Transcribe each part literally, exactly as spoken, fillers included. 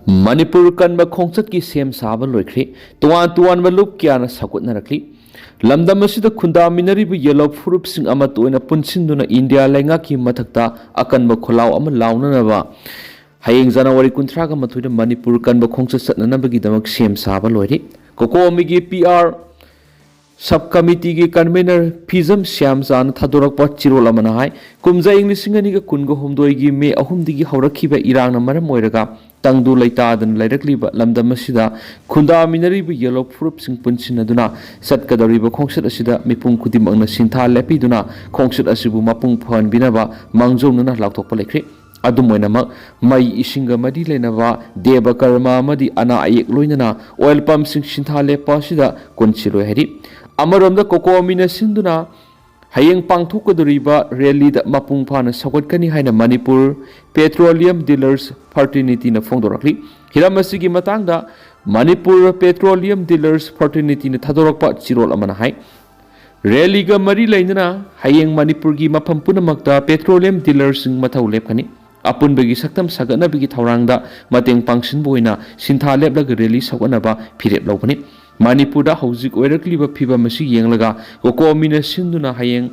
ꯃꯅꯤꯄꯨꯔ ꯀꯟꯕ ꯈꯣꯡꯆꯠꯀꯤ ꯁꯦꯝ ꯁꯥꯕ ꯂꯣꯏꯈ꯭ꯔꯦ꯫ ꯇꯣꯉꯥꯟ ꯇꯣꯉꯥꯟꯕ ꯂꯨꯞ ꯀꯌꯥꯅ ꯁꯧꯒꯠꯅꯔꯛꯂꯤ꯫ ꯂꯝꯗꯝ ꯑꯁꯤꯗ ꯈꯨꯟꯗꯥꯃꯤꯟꯅꯔꯤꯕ ꯌꯦꯜꯍꯧ ꯐꯨꯔꯨꯞꯁꯤꯡ ꯑꯃꯠꯇ ꯑꯣꯏꯅ ꯄꯨꯟꯁꯤꯟꯗꯨꯅ ꯏꯟꯗꯤꯌꯥ ꯂꯩꯉꯥꯛꯀꯤ ꯃꯊꯛꯇ ꯑꯀꯟꯕ ꯈꯣꯜꯂꯥꯎ ꯑꯃ ꯂꯥꯎꯅꯅꯕ ꯍꯌꯦꯡ ꯖꯅꯋꯥꯔꯤ ꯀꯨꯟꯊ꯭ꯔꯥꯒ ꯃꯥꯊꯣꯏꯗ ꯃꯅꯤꯄꯨꯔ ꯀꯟꯕ ꯈꯣꯡꯆꯠ ꯆꯠꯅꯅꯕꯒꯤꯗꯃꯛ ꯁꯦꯝ ꯁꯥꯕ ꯂꯣꯏꯔꯦ꯫ ꯀꯣꯀꯣꯃꯤꯒꯤ ꯄꯤ ꯑꯥꯔ ꯁꯕ ꯀꯃꯤꯇꯤꯒꯤ ꯀꯟꯚꯦꯅꯔ ꯐꯤꯖꯝ ꯁ꯭ꯌꯥꯝꯆꯥꯅ ꯊꯥꯗꯣꯔꯛꯄ ꯆꯤꯔꯣꯜ ꯑꯃꯅ ꯍꯥꯏ, ꯀꯨꯝꯖꯥ ꯏꯪ ꯂꯤꯁꯤꯡ ꯑꯅꯤꯒ ꯀꯨꯟꯒ ꯍꯨꯝꯗꯣꯏꯒꯤ ꯃꯦ ꯑꯍꯨꯝꯗꯒꯤ ꯍꯧꯔꯛꯈꯤꯕ ꯏꯔꯥꯡꯅ ꯃꯔꯝ ꯑꯣꯏꯔꯒ ꯇꯪꯗꯨ ꯂꯩꯇꯥꯗꯅ ꯂꯩꯔꯛꯂꯤꯕ ꯂꯝꯗꯝ ꯑꯁꯤꯗ ꯈꯨꯟꯗꯥꯃꯤꯟꯅꯔꯤꯕ ꯌꯦꯜꯍꯧ ꯐꯨꯔꯨꯞꯁꯤꯡ ꯄꯨꯟꯁꯤꯟꯅꯗꯨꯅ ꯆꯠꯀꯗꯧꯔꯤꯕ ꯈꯣꯡꯆꯠ ꯑꯁꯤꯗ ꯃꯤꯄꯨꯝ ꯈꯨꯗꯤꯡꯃꯛꯅ ꯁꯤꯟꯊꯥ ꯂꯦꯞꯄꯤꯗꯨꯅ ꯈꯣꯡꯆꯠ ꯑꯁꯤꯕꯨ ꯃꯄꯨꯡ ꯐꯥꯍꯟꯕꯤꯅꯕ ꯃꯥꯡꯖꯧꯅꯅ ꯂꯥꯎꯊꯣꯛꯄ ꯂꯩꯈ꯭ꯔꯦ꯫ ꯑꯗꯨꯝ ꯑꯣꯏꯅꯃꯛ, ꯃꯩ ꯏꯁꯤꯡꯒ ꯃꯔꯤ ꯂꯩꯅꯕ ꯗꯦꯕ ꯀꯔꯃ ꯑꯃꯗꯤ ꯑꯅꯥ ꯑꯌꯦꯛ ꯂꯣꯏꯅꯅ ꯑꯣꯏꯜ ꯄꯝꯁꯤꯡ ꯁꯤꯟꯊꯥ ꯂꯦꯞꯄ ꯑꯁꯤꯗ ꯀꯣꯟꯁꯤꯜꯂꯣꯏ ꯍꯥꯏꯔꯤ꯫ ꯑꯃꯔꯣꯝꯗ, ꯀꯣꯀꯣꯃꯤꯅ ꯁꯤꯟꯗꯨꯅ ꯍꯌꯦꯡ ꯄꯥꯡꯊꯣꯛꯀꯗꯧꯔꯤꯕ ꯔꯦꯂꯤꯗ ꯃꯄꯨꯡ ꯐꯥꯅ ꯁꯧꯒꯠꯀꯅꯤ ꯍꯥꯏꯅ ꯃꯅꯤꯄꯨꯔ ꯄꯦꯇ꯭ꯔꯣꯂꯤꯌꯝ ꯗꯤꯂꯔꯁ ꯐ꯭ꯔꯇꯔꯅꯤꯇꯤꯅ ꯐꯣꯡꯗꯣꯔꯛꯂꯤ꯫ ꯍꯤꯔꯝ ꯑꯁꯤꯒꯤ ꯃꯇꯥꯡꯗ ꯃꯅꯤꯄꯨꯔ ꯄꯦꯇ꯭ꯔꯣꯂꯤꯌꯝ ꯗꯤꯂꯔꯁ ꯐ꯭ꯔꯇꯔꯅꯤꯇꯤꯅ ꯊꯥꯗꯣꯔꯛꯄ ꯆꯤꯔꯣꯜ ꯑꯃꯅ ꯍꯥꯏ, ꯔꯦꯂꯤꯒ ꯃꯔꯤ ꯂꯩꯅꯅ ꯍꯌꯦꯡ ꯃꯅꯤꯄꯨꯔꯒꯤ ꯃꯐꯝ ꯄꯨꯝꯅꯃꯛꯇ ꯄꯦꯇ꯭ꯔꯣꯂꯤꯌꯝ ꯗꯤꯂꯔꯁꯤꯡ ꯃꯊꯧ ꯂꯦꯞꯀꯅꯤ꯫ ꯑꯄꯨꯟꯕꯒꯤ ꯁꯛꯇꯝ ꯁꯥꯒꯠꯅꯕꯒꯤ ꯊꯧꯔꯥꯡꯗ ꯃꯇꯦꯡ ꯄꯥꯡꯁꯤꯟꯕ ꯑꯣꯏꯅ ꯁꯤꯟꯊꯥ ꯂꯦꯞꯂꯒ ꯔꯦꯂꯤ ꯁꯧꯒꯠꯅꯕ ꯐꯤꯔꯦꯞ ꯂꯧꯕꯅꯤ꯫ ꯃꯅꯤꯄꯨꯔꯗ ꯍꯧꯖꯤꯛ ꯑꯣꯏꯔꯛꯂꯤꯕ ꯐꯤꯕꯝ ꯑꯁꯤ ꯌꯦꯡꯂꯒ ꯀꯣꯀꯣꯃꯤꯅ ꯁꯤꯟꯗꯨꯅ ꯍꯌꯦꯡ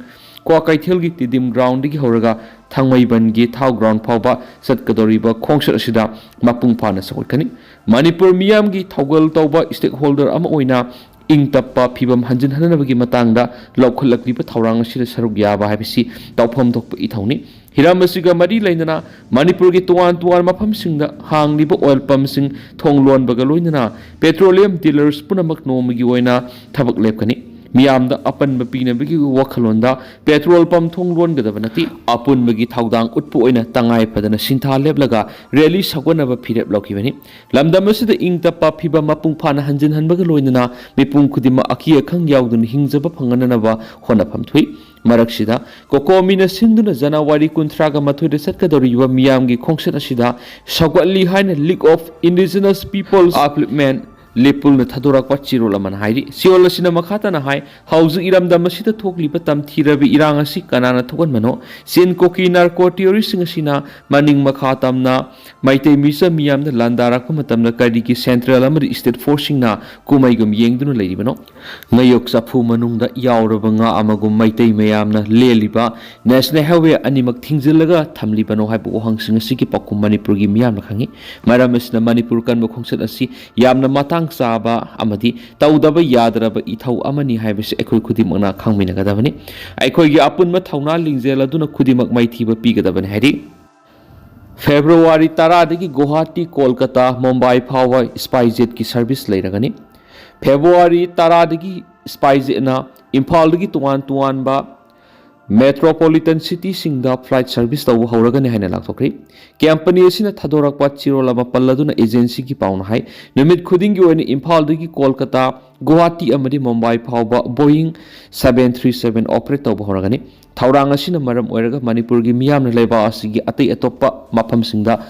ꯀ꯭ꯋꯥꯀꯩꯊꯦꯜꯒꯤ ꯇꯤꯗꯤꯝ ꯒ꯭ꯔꯥꯎꯟꯗꯒꯤ ꯍꯧꯔꯒ ꯊꯥꯡꯃꯩꯕꯟꯒꯤ ꯊꯥꯎ ꯒ꯭ꯔꯥꯎꯟ ꯐꯥꯎꯕ ꯆꯠꯀꯗꯧꯔꯤꯕ ꯈꯣꯡꯆꯠ ꯑꯁꯤꯗ ꯃꯄꯨꯡ ꯐꯥꯅ ꯁꯧꯒꯠꯀꯅꯤ꯫ ꯃꯅꯤꯄꯨꯔ ꯃꯤꯌꯥꯝꯒꯤ ꯊꯧꯒꯜ ꯇꯧꯕ ꯁ꯭ꯇꯦꯛꯍꯣꯜꯗꯔ ꯑꯃ ꯑꯣꯏꯅ ꯏꯪ ꯇꯞꯄ ꯐꯤꯕꯝ ꯍꯟꯖꯤꯟꯍꯟꯅꯕꯒꯤ ꯃꯇꯥꯡꯗ ꯂꯧꯈꯠꯂꯛꯂꯤꯕ ꯊꯧꯔꯥꯡ ꯑꯁꯤꯗ ꯁꯔꯨꯛ ꯌꯥꯕ ꯍꯥꯏꯕꯁꯤ ꯇꯧꯐꯝ ꯊꯣꯛꯄ ꯏꯊꯧꯅꯤ꯫ ꯍꯤꯔꯝ ꯑꯁꯤꯒ ꯃꯔꯤ ꯂꯩꯅꯅ ꯃꯅꯤꯄꯨꯔꯒꯤ ꯇꯣꯉꯥꯟ ꯇꯣꯉꯥꯟꯕ ꯃꯐꯝꯁꯤꯡꯗ ꯍꯥꯡꯂꯤꯕ ꯑꯣꯏꯜ ꯄꯝꯁꯤꯡ ꯊꯣꯡ ꯂꯣꯟꯕꯒ ꯂꯣꯏꯅꯅ ꯄꯦꯇ꯭ꯔꯣꯂꯤꯌꯝ ꯗꯤꯂꯔꯁ ꯄꯨꯝꯅꯃꯛ ꯅꯣꯡꯃꯒꯤ ꯑꯣꯏꯅ ꯊꯕꯛ ꯂꯦꯞꯀꯅꯤ꯫ ꯃꯤꯌꯥꯝꯗ ꯑꯄꯟꯕ ꯄꯤꯅꯕꯒꯤ ꯋꯥꯈꯜꯂꯣꯟꯗ ꯄꯦꯇ꯭ꯔꯣꯜ ꯄꯝ ꯊꯣꯡ ꯂꯣꯟꯒꯗꯕ ꯅꯠꯇꯦ꯫ ꯑꯄꯨꯟꯕꯒꯤ ꯊꯧꯗꯥꯡ ꯎꯠꯄ ꯑꯣꯏꯅ ꯇꯉꯥꯏ ꯐꯗꯅ ꯁꯤꯟꯊꯥ ꯂꯦꯞꯂꯒ ꯔꯦꯂꯤ ꯁꯧꯒꯠꯅꯕ ꯐꯤꯔꯦꯞ ꯂꯧꯈꯤꯕꯅꯤ꯫ ꯂꯝꯗꯝ ꯑꯁꯤꯗ ꯏꯪ ꯇꯞꯄ ꯐꯤꯕꯝ ꯃꯄꯨꯡ ꯐꯥꯅ ꯍꯟꯖꯤꯟꯍꯟꯕꯒ ꯂꯣꯏꯅꯅ ꯃꯤꯄꯨꯝ ꯈꯨꯗꯤꯡꯃꯛ ꯑꯀꯤ ꯑꯈꯪ ꯌꯥꯎꯗꯅ ꯍꯤꯡꯖꯕ ꯐꯪꯍꯟꯅꯅꯕ ꯍꯣꯠꯅꯐꯝ ꯊꯣꯛꯏ꯫ ꯃꯔꯛꯁꯤꯗ ꯀꯣꯀꯣꯃꯤꯅ ꯁꯤꯟꯗꯨꯅ ꯖꯅꯋꯥꯔꯤ ꯀꯨꯟꯊ꯭ꯔꯥꯒ ꯃꯥꯊꯣꯏꯗ ꯆꯠꯀꯗꯧꯔꯤꯕ ꯃꯤꯌꯥꯝꯒꯤ ꯈꯣꯡꯆꯠ ꯑꯁꯤꯗ ꯁꯧꯒꯠꯂꯤ ꯍꯥꯏꯅ League of Indigenous Peoples Upliftment ꯂꯤꯄꯨꯜꯅ ꯊꯥꯗꯣꯔꯛꯄ ꯆꯦꯔꯣꯜ ꯑꯃꯅ ꯍꯥꯏꯔꯤ꯫ ꯆꯦꯔꯣꯜ ꯑꯁꯤꯅ ꯃꯈꯥ ꯇꯥꯅ ꯍꯥꯏ, ꯍꯧꯖꯤꯛ ꯏꯔꯝꯗꯝ ꯑꯁꯤꯗ ꯊꯣꯛꯂꯤꯕ ꯇꯝꯊꯤꯔꯕ ꯏꯔꯥꯡ ꯑꯁꯤ ꯀꯅꯥꯅ ꯊꯣꯛꯍꯟꯕꯅꯣ? ꯆꯤꯟ ꯀꯣꯀꯤ ꯅꯥꯔꯀꯣ ꯇꯦꯔꯣꯔꯤꯁꯁꯤꯡ ꯑꯁꯤꯅ ꯃꯅꯤꯡ ꯃꯈꯥ ꯇꯝꯅ ꯃꯩꯇꯩ ꯃꯤꯆꯝ ꯃꯤꯌꯥꯝꯗ ꯂꯥꯟꯗꯥꯔꯛꯄ ꯃꯇꯝꯗ ꯀꯔꯤꯒꯤ ꯁꯦꯟꯇ꯭ꯔꯦꯜ ꯑꯃꯗꯤ ꯁ꯭ꯇꯦꯠ ꯐꯣꯔꯁꯁꯤꯡꯅ ꯀꯨꯝꯃꯩꯒꯨꯝ ꯌꯦꯡꯗꯨꯅ ꯂꯩꯔꯤꯕꯅꯣ? ꯉꯥꯌꯣꯛ ꯆꯐꯨ ꯃꯅꯨꯡꯗ ꯌꯥꯎꯔꯕ ꯉꯥ ꯑꯃꯒꯨꯝ ꯃꯩꯇꯩ ꯃꯌꯥꯝꯅ ꯂꯦꯜꯂꯤꯕ ꯅꯦꯁꯅꯦꯜ ꯍꯥꯏꯋꯦ ꯑꯅꯤꯃꯛ ꯊꯤꯡꯖꯤꯜꯂꯒ ꯊꯝꯂꯤꯕꯅꯣ ꯍꯥꯏꯕ ꯋꯥꯍꯪꯁꯤꯡ ꯑꯁꯤꯒꯤ ꯄꯥꯎꯈꯨꯝ ꯃꯅꯤꯄꯨꯔꯒꯤ ꯃꯤꯌꯥꯝꯅ ꯈꯪꯏ꯫ ꯃꯔꯝ ꯑꯁꯤꯅ ꯃꯅꯤꯄꯨꯔ ꯀꯟꯕ ꯈꯣꯡꯆꯠ ꯑꯁꯤ ꯌꯥꯝꯅ ꯃꯇꯥꯡ ꯆꯥꯕ ꯑꯃꯗꯤ ꯇꯧꯗꯕ ꯌꯥꯗ꯭ꯔꯕ ꯏꯊꯧ ꯑꯃꯅꯤ ꯍꯥꯏꯕꯁꯤ ꯑꯩꯈꯣꯏ ꯈꯨꯗꯤꯡꯃꯛꯅ ꯈꯪꯃꯤꯟꯅꯒꯗꯕꯅꯤ꯫ ꯑꯩꯈꯣꯏꯒꯤ ꯑꯄꯨꯟꯕ ꯊꯧꯅꯥ ꯂꯤꯡꯖꯦꯜ ꯑꯗꯨꯅ ꯈꯨꯗꯤꯡꯃꯛ ꯃꯥꯏꯊꯤꯕ ꯄꯤꯒꯗꯕꯅꯤ ꯍꯥꯏꯔꯤ꯫ ꯐꯦꯕ꯭ꯔꯨꯋꯥꯔꯤ ꯇꯔꯥꯗꯒꯤ ꯒꯨꯋꯥꯍꯥꯇꯤ, ꯀꯣꯜꯀꯇꯥ, ꯃꯨꯝꯕꯥꯏ ꯐꯥꯎꯕ ꯁ꯭ꯄꯥꯏꯁ ꯖꯦꯠꯀꯤ ꯁꯔꯚꯤꯁ ꯂꯩꯔꯒꯅꯤ꯫ ꯐꯦꯕ꯭ꯔꯨꯋꯥꯔꯤ ꯇꯔꯥꯗꯒꯤ ꯁ꯭ꯄꯥꯏꯁ ꯖꯦꯠꯅ ꯏꯝꯐꯥꯜꯗꯒꯤ ꯇꯣꯉꯥꯟ ꯇꯣꯉꯥꯟꯕ ꯃꯦꯇ꯭ꯔꯣꯄꯣꯂꯤꯇꯟ ꯁꯤꯇꯤꯁꯤꯡꯗ ꯐ꯭ꯂꯥꯏꯠ ꯁꯔꯚꯤꯁ ꯇꯧꯕ ꯍꯧꯔꯒꯅꯤ ꯍꯥꯏꯅ ꯂꯥꯎꯊꯣꯛꯈ꯭ꯔꯤ꯫ ꯀꯝꯄꯅꯤ ꯑꯁꯤꯅ ꯊꯥꯗꯣꯔꯛꯄ ꯆꯦꯔꯣꯜ ꯑꯃ ꯄꯜꯂꯗꯨꯅ ꯑꯦꯖꯦꯟꯁꯤꯒꯤ ꯄꯥꯎꯅ ꯍꯥꯏ, ꯅꯨꯃꯤꯠ ꯈꯨꯗꯤꯡꯒꯤ ꯑꯣꯏꯅ ꯏꯝꯐꯥꯜꯗꯒꯤ ꯀꯣꯜꯀꯇꯥ, ꯒꯨꯋꯥꯍꯥꯇꯤ ꯑꯃꯗꯤ ꯃꯨꯝꯕꯥꯏ ꯐꯥꯎꯕ ꯕꯣꯌꯤꯡ ꯁꯚꯦꯟ ꯊ꯭ꯔꯤ ꯁꯚꯦꯟ ꯑꯣꯄꯔꯦꯠ ꯇꯧꯕ ꯍꯧꯔꯒꯅꯤ꯫ ꯊꯧꯔꯥꯡ ꯑꯁꯤꯅ ꯃꯔꯝ ꯑꯣꯏꯔꯒ ꯃꯅꯤꯄꯨꯔꯒꯤ ꯃꯤꯌꯥꯝꯅ ꯂꯩꯕꯥꯛ ꯑꯁꯤꯒꯤ ꯑꯇꯩ ꯑꯇꯣꯞꯄ ꯃꯐꯝꯁꯤꯡꯗ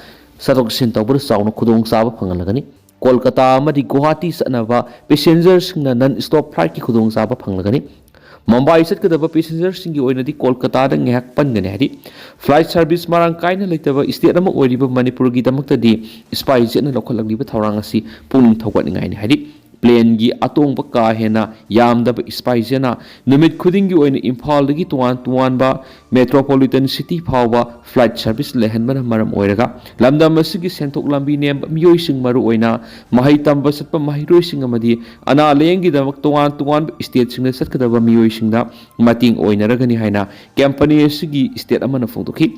ꯆꯠꯊꯣꯛ ꯆꯠꯁꯤꯟ ꯇꯧꯕꯗ ꯆꯥꯎꯅ ꯈꯨꯗꯣꯡꯆꯥꯕ ꯐꯪꯍꯜꯂꯒꯅꯤ꯫ ꯀꯣꯜꯀꯇꯥ ꯑꯃꯗꯤ ꯒꯨꯋꯥꯍꯥꯇꯤ ꯆꯠꯅꯕ ꯄꯦꯁꯦꯟꯖꯔꯁꯤꯡꯅ ꯅꯟ ꯁ꯭ꯇꯣꯞ ꯐ꯭ꯂꯥꯏꯠꯀꯤ ꯈꯨꯗꯣꯡꯆꯥꯕ ꯐꯪꯂꯒꯅꯤ꯫ ꯃꯨꯝꯕꯥꯏ ꯆꯠꯀꯗꯕ ꯄꯦꯁꯦꯟꯖꯔꯁꯤꯡꯒꯤ ꯑꯣꯏꯅꯗꯤ ꯀꯣꯜꯀꯇꯥꯗ ꯉꯥꯏꯍꯥꯛ ꯄꯟꯒꯅꯤ ꯍꯥꯏꯔꯤ꯫ ꯐ꯭ꯂꯥꯏꯠ ꯁꯔꯚꯤꯁ ꯃꯔꯥꯡ ꯀꯥꯏꯅ ꯂꯩꯇꯕ ꯁ꯭ꯇꯦꯠ ꯑꯃ ꯑꯣꯏꯔꯤꯕ ꯃꯅꯤꯄꯨꯔꯒꯤꯗꯃꯛꯇꯗꯤ ꯁ꯭ꯄꯥꯏꯁ ꯖꯦꯠꯅ ꯂꯧꯈꯠꯂꯛꯂꯤꯕ ꯊꯧꯔꯥꯡ ꯑꯁꯤ ꯄꯨꯛꯅꯤꯡ ꯊꯧꯒꯠꯅꯤꯡꯉꯥꯏꯅꯤ ꯍꯥꯏꯔꯤ꯫ ꯄ꯭ꯂꯦꯟꯒꯤ ꯑꯇꯣꯡꯕ ꯀꯥ ꯍꯦꯟꯅ ꯌꯥꯝꯗꯕ ꯁ꯭ꯄꯥꯏꯁ ꯖꯦꯠꯅ ꯅꯨꯃꯤꯠ ꯈꯨꯗꯤꯡꯒꯤ ꯑꯣꯏꯅ ꯏꯝꯐꯥꯜꯗꯒꯤ ꯇꯣꯉꯥꯟ ꯇꯣꯉꯥꯟꯕ ꯃꯦꯇ꯭ꯔꯣꯄꯣꯂꯤꯇꯟ ꯁꯤꯇꯤ ꯐꯥꯎꯕ ꯐ꯭ꯂꯥꯏꯠ ꯁꯔꯚꯤꯁ ꯂꯩꯍꯟꯕꯅ ꯃꯔꯝ ꯑꯣꯏꯔꯒ ꯂꯝꯗꯝ ꯑꯁꯤꯒꯤ ꯁꯦꯟꯊꯣꯛ ꯂꯝꯕꯤ ꯅꯦꯝꯕ ꯃꯤꯑꯣꯏꯁꯤꯡ, ꯃꯔꯨꯑꯣꯏꯅ ꯃꯍꯩ ꯇꯝꯕ ꯆꯠꯄ ꯃꯍꯩꯔꯣꯏꯁꯤꯡ ꯑꯃꯗꯤ ꯑꯅꯥ ꯂꯥꯌꯦꯡꯒꯤꯗꯃꯛ ꯇꯣꯉꯥꯟ ꯇꯣꯉꯥꯟꯕ ꯁ꯭ꯇꯦꯠꯁꯤꯡꯗ ꯆꯠꯀꯗꯕ ꯃꯤꯑꯣꯏꯁꯤꯡꯗ ꯃꯇꯦꯡ ꯑꯣꯏꯅꯔꯒꯅꯤ ꯍꯥꯏꯅ ꯀꯝꯄꯅꯤ ꯑꯁꯤꯒꯤ ꯁ꯭ꯇꯦꯠ ꯑꯃꯅ ꯐꯣꯡꯗꯣꯛꯈꯤ꯫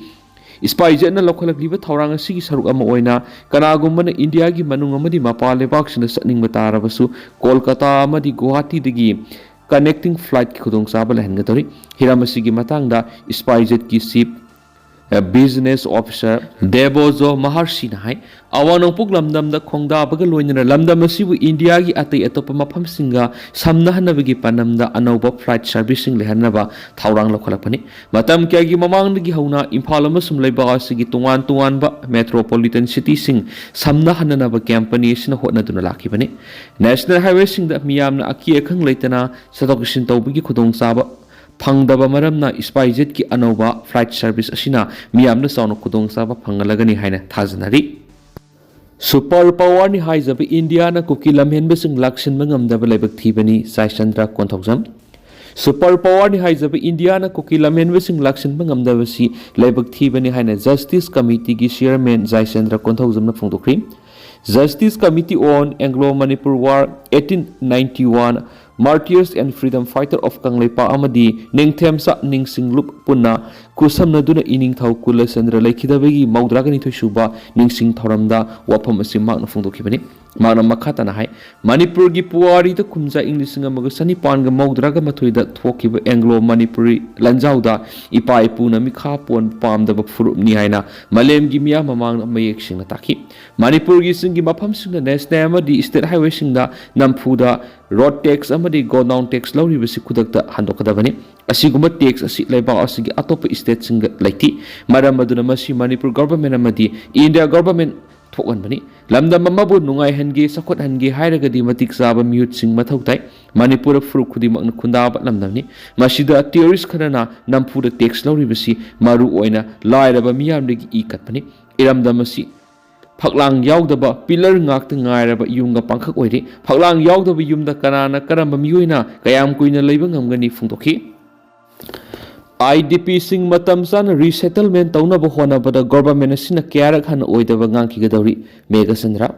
ꯁ꯭ꯄꯥꯏꯁ ꯖꯦꯠꯅ ꯂꯧꯈꯠꯂꯛꯂꯤꯕ ꯊꯧꯔꯥꯡ ꯑꯁꯤꯒꯤ ꯁꯔꯨꯛ ꯑꯃ ꯑꯣꯏꯅ ꯀꯅꯥꯒꯨꯝꯕꯅ ꯏꯟꯗꯤꯌꯥꯒꯤ ꯃꯅꯨꯡ ꯑꯃꯗꯤ ꯃꯄꯥꯟ ꯂꯩꯕꯥꯛꯁꯤꯡꯗ ꯆꯠꯅꯤꯡꯕ ꯇꯥꯔꯕꯁꯨ ꯀꯣꯜꯀꯇꯥ ꯑꯃꯗꯤ ꯒꯨꯋꯥꯍꯥꯇꯤꯗꯒꯤ ꯀꯅꯦꯛꯇꯤꯡ ꯐ꯭ꯂꯥꯏꯠꯀꯤ ꯈꯨꯗꯣꯡꯆꯥꯕ ꯂꯩꯍꯟꯒꯗꯧꯔꯤ꯫ ꯍꯤꯔꯝ ꯑꯁꯤꯒꯤ ꯃꯇꯥꯡꯗ ꯁ꯭ꯄꯥꯏꯁ ꯖꯦꯠꯀꯤ ꯆꯤꯐ Business Officer ꯗꯦꯕꯣꯖꯣ ꯃꯍꯔꯁꯤꯅ ꯍꯥꯏ, ꯑꯋꯥꯡ ꯅꯣꯡꯄꯣꯛ ꯂꯝꯗꯝꯗ ꯈꯣꯡꯗꯥꯕꯒ ꯂꯣꯏꯅꯅ ꯂꯝꯗꯝ ꯑꯁꯤꯕꯨ ꯏꯟꯗꯤꯌꯥꯒꯤ ꯑꯇꯩ ꯑꯇꯣꯞꯄ ꯃꯐꯝꯁꯤꯡꯒ ꯁꯝꯅꯍꯟꯅꯕꯒꯤ ꯄꯥꯟꯗꯝꯗ ꯑꯅꯧꯕ flight serviceꯁꯤꯡ ꯂꯩꯍꯟꯅꯕ ꯊꯧꯔꯥꯡ ꯂꯧꯈꯠꯂꯛꯄꯅꯤ꯫ ꯃꯇꯝ ꯀꯌꯥꯒꯤ ꯃꯃꯥꯡꯗꯒꯤ ꯍꯧꯅ ꯏꯝꯐꯥꯜ ꯑꯃꯁꯨꯡ ꯂꯩꯕꯥꯛ ꯑꯁꯤꯒꯤ ꯇꯣꯉꯥꯟ ꯇꯣꯉꯥꯟꯕ metropolitan cityꯁꯤꯡ ꯁꯝꯅꯍꯟꯅꯅꯕ company ꯑꯁꯤꯅ ꯍꯣꯠꯅꯗꯨꯅ ꯂꯥꯛꯈꯤꯕꯅꯤ꯫ National highwayꯁꯤꯡꯗ ꯃꯤꯌꯥꯝꯅ ꯑꯀꯤ ꯑꯈꯪ ꯂꯩꯇꯅ ꯆꯠꯊꯣꯛ ꯆꯠꯁꯤꯟ ꯇꯧꯕꯒꯤ ꯈꯨꯗꯣꯡꯆꯥꯕ ꯐꯪꯗꯕ ꯃꯔꯝꯅ SpiceJetꯀꯤ ꯑꯅꯧꯕ flight service ꯑꯁꯤꯅ ꯃꯤꯌꯥꯝꯗ ꯆꯥꯎꯅ ꯈꯨꯗꯣꯡꯆꯥꯕ ꯐꯪꯍꯜꯂꯒꯅꯤ ꯍꯥꯏꯅ ꯊꯥꯖꯅꯔꯤ꯫ Super powerꯅꯤ ꯍꯥꯏꯖꯕ ꯏꯟꯗꯤꯌꯥꯅ ꯀꯨꯀꯤ ꯂꯝꯍꯦꯟꯕꯁꯤꯡ ꯂꯥꯛꯁꯤꯟꯕ ꯉꯝꯗꯕ ꯂꯥꯏꯕꯛ ꯊꯤꯕꯅꯤ, ꯖꯥꯏꯆꯟꯗ꯭ꯔ ꯀꯣꯟꯊꯧꯖꯝ꯫ Super powerꯅꯤ ꯍꯥꯏꯖꯕ ꯏꯟꯗꯤꯌꯥꯅ ꯀꯨꯀꯤ ꯂꯝꯍꯦꯟꯕꯁꯤꯡ ꯂꯥꯛꯁꯤꯟꯕ ꯉꯝꯗꯕꯁꯤ ꯂꯥꯏꯕꯛ ꯊꯤꯕꯅꯤ ꯍꯥꯏꯅ Justice Committeeꯒꯤ chairman ꯖꯥꯏꯆꯟꯗ꯭ꯔ ꯀꯣꯟꯊꯧꯖꯝꯅ ꯐꯣꯡꯗꯣꯛꯈ꯭ꯔꯤ꯫ Justice Committee on Anglo-Manipur War eighteen ninety-one, Martyrs and Freedom Fighter of Kangleipak ꯑꯃꯗꯤ ꯅꯤꯡꯊꯦꯝꯆꯥ ꯅꯤꯡꯁꯤꯡꯂꯨꯞ ꯄꯨꯟꯅ ꯈꯨꯠꯁꯝꯅꯗꯨꯅ ꯏꯅꯤꯡꯊꯧ ꯀꯨꯂꯆꯟꯗ꯭ꯔ ꯂꯩꯈꯤꯗꯕꯒꯤ ꯃꯧꯗ꯭ꯔꯥꯒ ꯅꯤꯊꯣꯏ ꯁꯨꯕ ꯅꯤꯡꯁꯤꯡ ꯊꯧꯔꯝꯗ ꯋꯥꯐꯝ ꯑꯁꯤ ꯃꯍꯥꯛꯅ ꯐꯣꯡꯗꯣꯛꯈꯤꯕꯅꯤ꯫ ꯃꯍꯥꯛꯅ ꯃꯈꯥ ꯇꯥꯅ ꯍꯥꯏ, ꯃꯅꯤꯄꯨꯔꯒꯤ ꯄꯨꯋꯥꯔꯤꯗ ꯀꯨꯝꯖꯥ ꯏꯪ ꯂꯤꯁꯤꯡ ꯑꯃꯒ ꯆꯅꯤꯄꯥꯟꯒ ꯃꯧꯗ꯭ꯔꯥꯒ ꯃꯥꯊꯣꯏꯗ ꯊꯣꯛꯈꯤꯕ Anglo-Manipuri ꯂꯥꯟꯖꯥꯎꯗ ꯏꯄꯥ ꯏꯄꯨꯅ ꯃꯤꯈꯥ ꯄꯣꯟ ꯄꯥꯝꯗꯕ ꯐꯨꯔꯨꯞꯅꯤ ꯍꯥꯏꯅ ꯃꯥꯂꯦꯝꯒꯤ ꯃꯤꯌꯥꯝ ꯃꯃꯥꯡꯗ ꯃꯌꯦꯛ ꯁꯦꯡꯅ ꯇꯥꯛꯈꯤ꯫ ꯃꯅꯤꯄꯨꯔꯒꯤ ꯆꯤꯡꯒꯤ ꯃꯐꯝꯁꯤꯡꯗ national ꯑꯃꯗꯤ state highwayꯁꯤꯡꯗ ꯅꯝꯐꯨꯗ road tax ꯑꯃꯗꯤ godown tax ꯂꯧꯔꯤꯕꯁꯤ ꯈꯨꯗꯛꯇ ꯍꯟꯗꯣꯛꯀꯗꯕꯅꯤ꯫ ꯑꯁꯤꯒꯨꯝꯕ tax ꯑꯁꯤ ꯂꯩꯕꯥꯛ ꯑꯁꯤꯒꯤ ꯑꯇꯣꯞꯄ stateꯁꯤꯡꯗ ꯂꯩꯇꯦ꯫ ꯃꯔꯝ ꯑꯗꯨꯅ ꯃꯁꯤ ꯃꯅꯤꯄꯨꯔ government ꯑꯃꯗꯤ India government ꯊꯣꯛꯍꯟꯕꯅꯤ꯫ ꯂꯝꯗꯝ ꯑꯃꯕꯨ ꯅꯨꯡꯉꯥꯏꯍꯟꯒꯦ, ꯆꯥꯎꯈꯠꯍꯟꯒꯦ ꯍꯥꯏꯔꯒꯗꯤ ꯃꯇꯤꯛ ꯆꯥꯕ ꯃꯤꯍꯨꯠꯁꯤꯡ ꯃꯊꯧ ꯇꯥꯏ꯫ ꯃꯅꯤꯄꯨꯔ ꯐꯨꯔꯨꯞ ꯈꯨꯗꯤꯡꯃꯛꯅ ꯈꯨꯟꯗꯥꯕ ꯂꯝꯗꯝꯅꯤ꯫ ꯃꯁꯤꯗ terrorist ꯈꯔꯅ ꯅꯝꯐꯨꯗ tax ꯂꯧꯔꯤꯕꯁꯤ ꯃꯔꯨ ꯑꯣꯏꯅ ꯂꯥꯏꯔꯕ ꯃꯤꯌꯥꯝꯗꯒꯤ ꯏ ꯀꯠꯄꯅꯤ꯫ ꯏꯔꯝꯗꯝ ꯑꯁꯤ ꯐꯛꯂꯥꯡ ꯌꯥꯎꯗꯕ pillar ꯉꯥꯛꯇ ꯉꯥꯏꯔꯕ ꯌꯨꯝꯒ ꯄꯥꯡꯈꯛ ꯑꯣꯏꯔꯦ꯫ ꯐꯛꯂꯥꯡ ꯌꯥꯎꯗꯕ ꯌꯨꯝꯗ ꯀꯅꯥꯅ ꯀꯔꯝꯕ ꯃꯤꯑꯣꯏꯅ ꯀꯌꯥꯝ ꯀꯨꯏꯅ ꯂꯩꯕ ꯉꯝꯒꯅꯤ ꯐꯣꯡꯗꯣꯛꯈꯤ꯫ IDPꯁꯤꯡ ꯃꯇꯝ ꯆꯥꯅ resettlement ꯇꯧꯅꯕ ꯍꯣꯠꯅꯕꯗ government ꯑꯁꯤꯅ ꯀꯌꯥꯔꯛ ꯍꯟꯅ ꯑꯣꯏꯗꯕ ꯉꯥꯡꯈꯤꯒꯗꯧꯔꯤ, ꯃꯦꯘꯆꯟꯗ꯭ꯔ꯫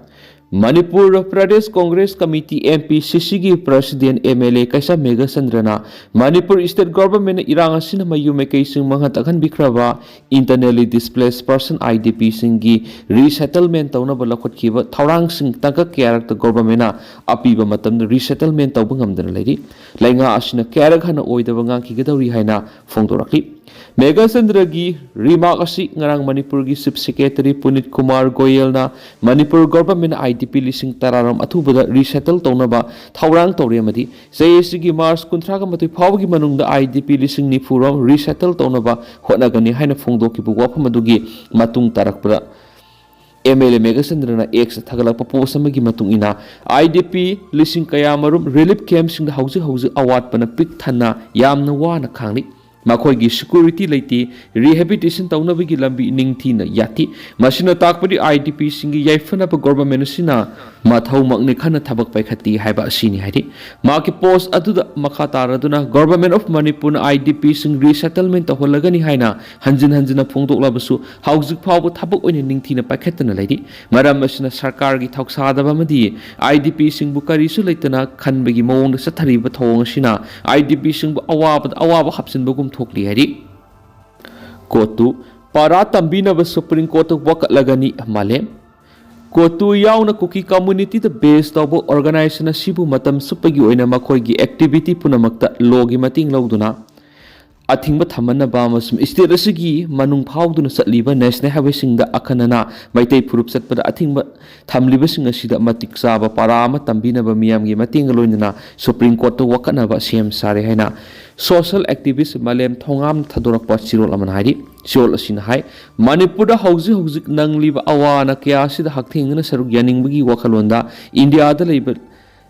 ꯃꯅꯤꯄꯨꯔ ꯄ꯭ꯔꯗꯦꯁ ꯀꯣꯡꯒ꯭ꯔꯦꯁ ꯀꯃꯤꯇꯤ, MPCCꯒꯤ president MLA ꯀꯩꯁꯥꯝ ꯃꯦꯘꯆꯟꯗ꯭ꯔꯅ ꯃꯅꯤꯄꯨꯔ state governmentꯅ ꯏꯔꯥꯡ ꯑꯁꯤꯅ ꯃꯌꯨꯝ ꯃꯀꯩꯁꯤꯡ ꯃꯥꯡꯍꯟ ꯇꯥꯛꯍꯟꯕꯤꯈ꯭ꯔꯕ internally displaced person, IDPꯁꯤꯡꯒꯤ resettlement ꯇꯧꯅꯕ ꯂꯧꯈꯠꯈꯤꯕ ꯊꯧꯔꯥꯡꯁꯤꯡ ꯇꯥꯡꯀꯛ ꯀꯌꯥꯔꯛꯇ governmentꯅ ꯑꯄꯤꯕ ꯃꯇꯝꯗ resettlement ꯇꯧꯕ ꯉꯝꯗꯅ ꯂꯩꯔꯤ꯫ ꯂꯩꯉꯥꯛ ꯑꯁꯤꯅ ꯀꯌꯥꯔꯛ ꯍꯟꯅ ꯑꯣꯏꯗꯕ ꯉꯥꯡꯈꯤꯒꯗꯧꯔꯤ ꯍꯥꯏꯅ ꯐꯣꯡꯗꯣꯔꯛꯂꯤ꯫ ꯃꯦꯘꯆꯟꯗ꯭ꯔꯒꯤ ꯔꯤꯃꯥꯔꯛ ꯑꯁꯤ ꯉꯔꯥꯡ ꯃꯅꯤꯄꯨꯔꯒꯤ Chief Secretary ꯄꯨꯅꯤꯠ Kumar ꯒꯣꯌꯦꯜꯅ Manipur ꯒꯣꯚꯔꯟꯃꯦꯟꯠꯅ IDP ꯂꯤꯁꯤꯡ ꯇꯔꯥꯔꯣꯝ ꯑꯊꯨꯕꯗ resettle ꯇꯧꯅꯕ ꯊꯧꯔꯥꯡ ꯇꯧꯔꯤ ꯑꯃꯗꯤ ꯆꯍꯤ ꯑꯁꯤꯒꯤ ꯃꯥꯔꯆ ꯀꯨꯟꯊ꯭ꯔꯥꯒ ꯃꯥꯊꯣꯏ ꯐꯥꯎꯕꯒꯤ ꯃꯅꯨꯡꯗ IDP ꯂꯤꯁꯤꯡ ꯅꯤꯐꯨꯔꯣꯝ resettle ꯇꯧꯅꯕ ꯍꯣꯠꯅꯒꯅꯤ ꯍꯥꯏꯅ ꯐꯣꯡꯗꯣꯛꯈꯤꯕ ꯋꯥꯐꯝ ꯑꯗꯨꯒꯤ ꯃꯇꯨꯡ ꯇꯥꯔꯛꯄꯗ MLA ꯃꯦꯘꯆꯟꯗ꯭ꯔꯅ X ꯊꯥꯒꯠꯂꯛꯄ post ꯑꯃꯒꯤ ꯃꯇꯨꯡ ꯏꯟꯅ IDP ꯂꯤꯁꯤꯡ ꯀꯌꯥꯃꯔꯨꯝ relief campꯁꯤꯡꯗ ꯍꯧꯖꯤꯛ ꯍꯧꯖꯤꯛ ꯑꯋꯥꯠꯄꯅ ꯄꯤꯛ ꯊꯟꯅ ꯌꯥꯝꯅ ꯋꯥꯅ ꯈꯥꯡꯂꯤ꯫ ꯃꯈꯣꯏꯒꯤ security ꯂꯩꯇꯦ, rehabilitation ꯇꯧꯅꯕꯒꯤ ꯂꯝꯕꯤ ꯅꯤꯡꯊꯤꯅ ꯌꯥꯠꯇꯦ꯫ ꯃꯁꯤꯅ ꯇꯥꯛꯄꯗꯤ IDPꯁꯤꯡꯒꯤ ꯌꯥꯏꯐꯅꯕ ꯒꯣꯚꯔꯟꯃꯦꯟꯠ ꯑꯁꯤꯅ ꯃꯊꯧꯃꯛꯅꯤ ꯈꯟꯅ ꯊꯕꯛ ꯄꯥꯏꯈꯠꯇꯦ ꯍꯥꯏꯕ ꯑꯁꯤꯅꯤ ꯍꯥꯏꯔꯤ꯫ ꯃꯍꯥꯛꯀꯤ post ꯑꯗꯨꯗ ꯃꯈꯥ ꯇꯥꯔꯗꯨꯅ Government of ꯃꯅꯤꯄꯨꯔꯅ IDPꯁꯤꯡ resettlement ꯇꯧꯍꯜꯂꯒꯅꯤ ꯍꯥꯏꯅ ꯍꯟꯖꯤꯟ ꯍꯟꯖꯤꯟꯅ ꯐꯣꯡꯗꯣꯛꯂꯕꯁꯨ ꯍꯧꯖꯤꯛ ꯐꯥꯎꯕ ꯊꯕꯛ ꯑꯣꯏꯅ ꯅꯤꯡꯊꯤꯅ ꯄꯥꯏꯈꯠꯇꯅ ꯂꯩꯔꯤ꯫ ꯃꯔꯝ ꯑꯁꯤꯅ ꯁꯔꯀꯥꯔꯒꯤ ꯊꯧꯁꯥꯗꯕ ꯑꯃꯗꯤ IDPꯁꯤꯡꯕꯨ ꯀꯔꯤꯁꯨ ꯂꯩꯇꯅ ꯈꯟꯕꯒꯤ ꯃꯑꯣꯡꯗ ꯆꯠꯊꯔꯤꯕ ꯊꯧꯑꯣꯡ ꯑꯁꯤꯅ IDPꯁꯤꯡꯕꯨ ꯑꯋꯥꯕꯗ ꯑꯋꯥꯕ ꯍꯥꯞꯆꯤꯟꯕꯒꯨꯝ ꯊꯣꯛꯂꯤ ꯍꯥꯏꯔꯤ꯫ ꯀꯣꯇꯨ ꯄꯥꯔꯥ ꯇꯝꯕꯤꯅꯕ Supreme Courtꯇ ꯋꯥꯀꯠꯂꯒꯅꯤ ꯃꯥꯂꯦꯝ꯫ ꯀꯣꯇꯨ ꯌꯥꯎꯅ ꯀꯨꯀꯤ communityꯗ base ꯇꯧꯕ organization ꯑꯁꯤꯕꯨ ꯃꯇꯝ ꯆꯨꯞꯄꯒꯤ ꯑꯣꯏꯅ ꯃꯈꯣꯏꯒꯤ activity ꯄꯨꯝꯅꯃꯛꯇ lawꯒꯤ ꯃꯇꯦꯡ ꯂꯧꯗꯨꯅ ꯑꯊꯤꯡꯕ ꯊꯝꯍꯟꯅꯕ ꯑꯃꯁꯨꯡ state ꯑꯁꯤꯒꯤ ꯃꯅꯨꯡ ꯐꯥꯎꯗꯨꯅ ꯆꯠꯂꯤꯕ national highwayꯁꯤꯡꯗ ꯑꯈꯟꯅꯅ ꯃꯩꯇꯩ ꯐꯨꯔꯨꯞ ꯆꯠꯄꯗ ꯑꯊꯤꯡꯕ ꯊꯝꯂꯤꯕꯁꯤꯡ ꯑꯁꯤꯗ ꯃꯇꯤꯛ ꯆꯥꯕ ꯄꯥꯔꯥ ꯑꯃ ꯇꯝꯕꯤꯅꯕ ꯃꯤꯌꯥꯝꯒꯤ ꯃꯇꯦꯡꯒ ꯂꯣꯏꯅꯅ Supreme Courtꯇ ꯋꯥꯀꯠꯅꯕ ꯁꯦꯝ ꯁꯥꯔꯦ ꯍꯥꯏꯅ social activist ꯃꯥꯂꯦꯝ ꯊꯣꯉꯥꯝ ꯊꯥꯗꯣꯔꯛꯄ ꯆꯦꯔꯣꯜ ꯑꯃꯅ ꯍꯥꯏꯔꯤ꯫ ꯆꯦꯔꯣꯜ ꯑꯁꯤꯅ ꯍꯥꯏ, ꯃꯅꯤꯄꯨꯔꯗ ꯍꯧꯖꯤꯛ ꯍꯧꯖꯤꯛ ꯅꯪꯂꯤꯕ ꯑꯋꯥ ꯑꯅꯥ ꯀꯌꯥ ꯑꯁꯤꯗ ꯍꯛꯊꯦꯡꯅꯅ ꯁꯔꯨꯛ ꯌꯥꯅꯤꯡꯕꯒꯤ ꯋꯥꯈꯜꯂꯣꯟꯗ ꯏꯟꯗꯤꯌꯥꯗ ꯂꯩꯕ,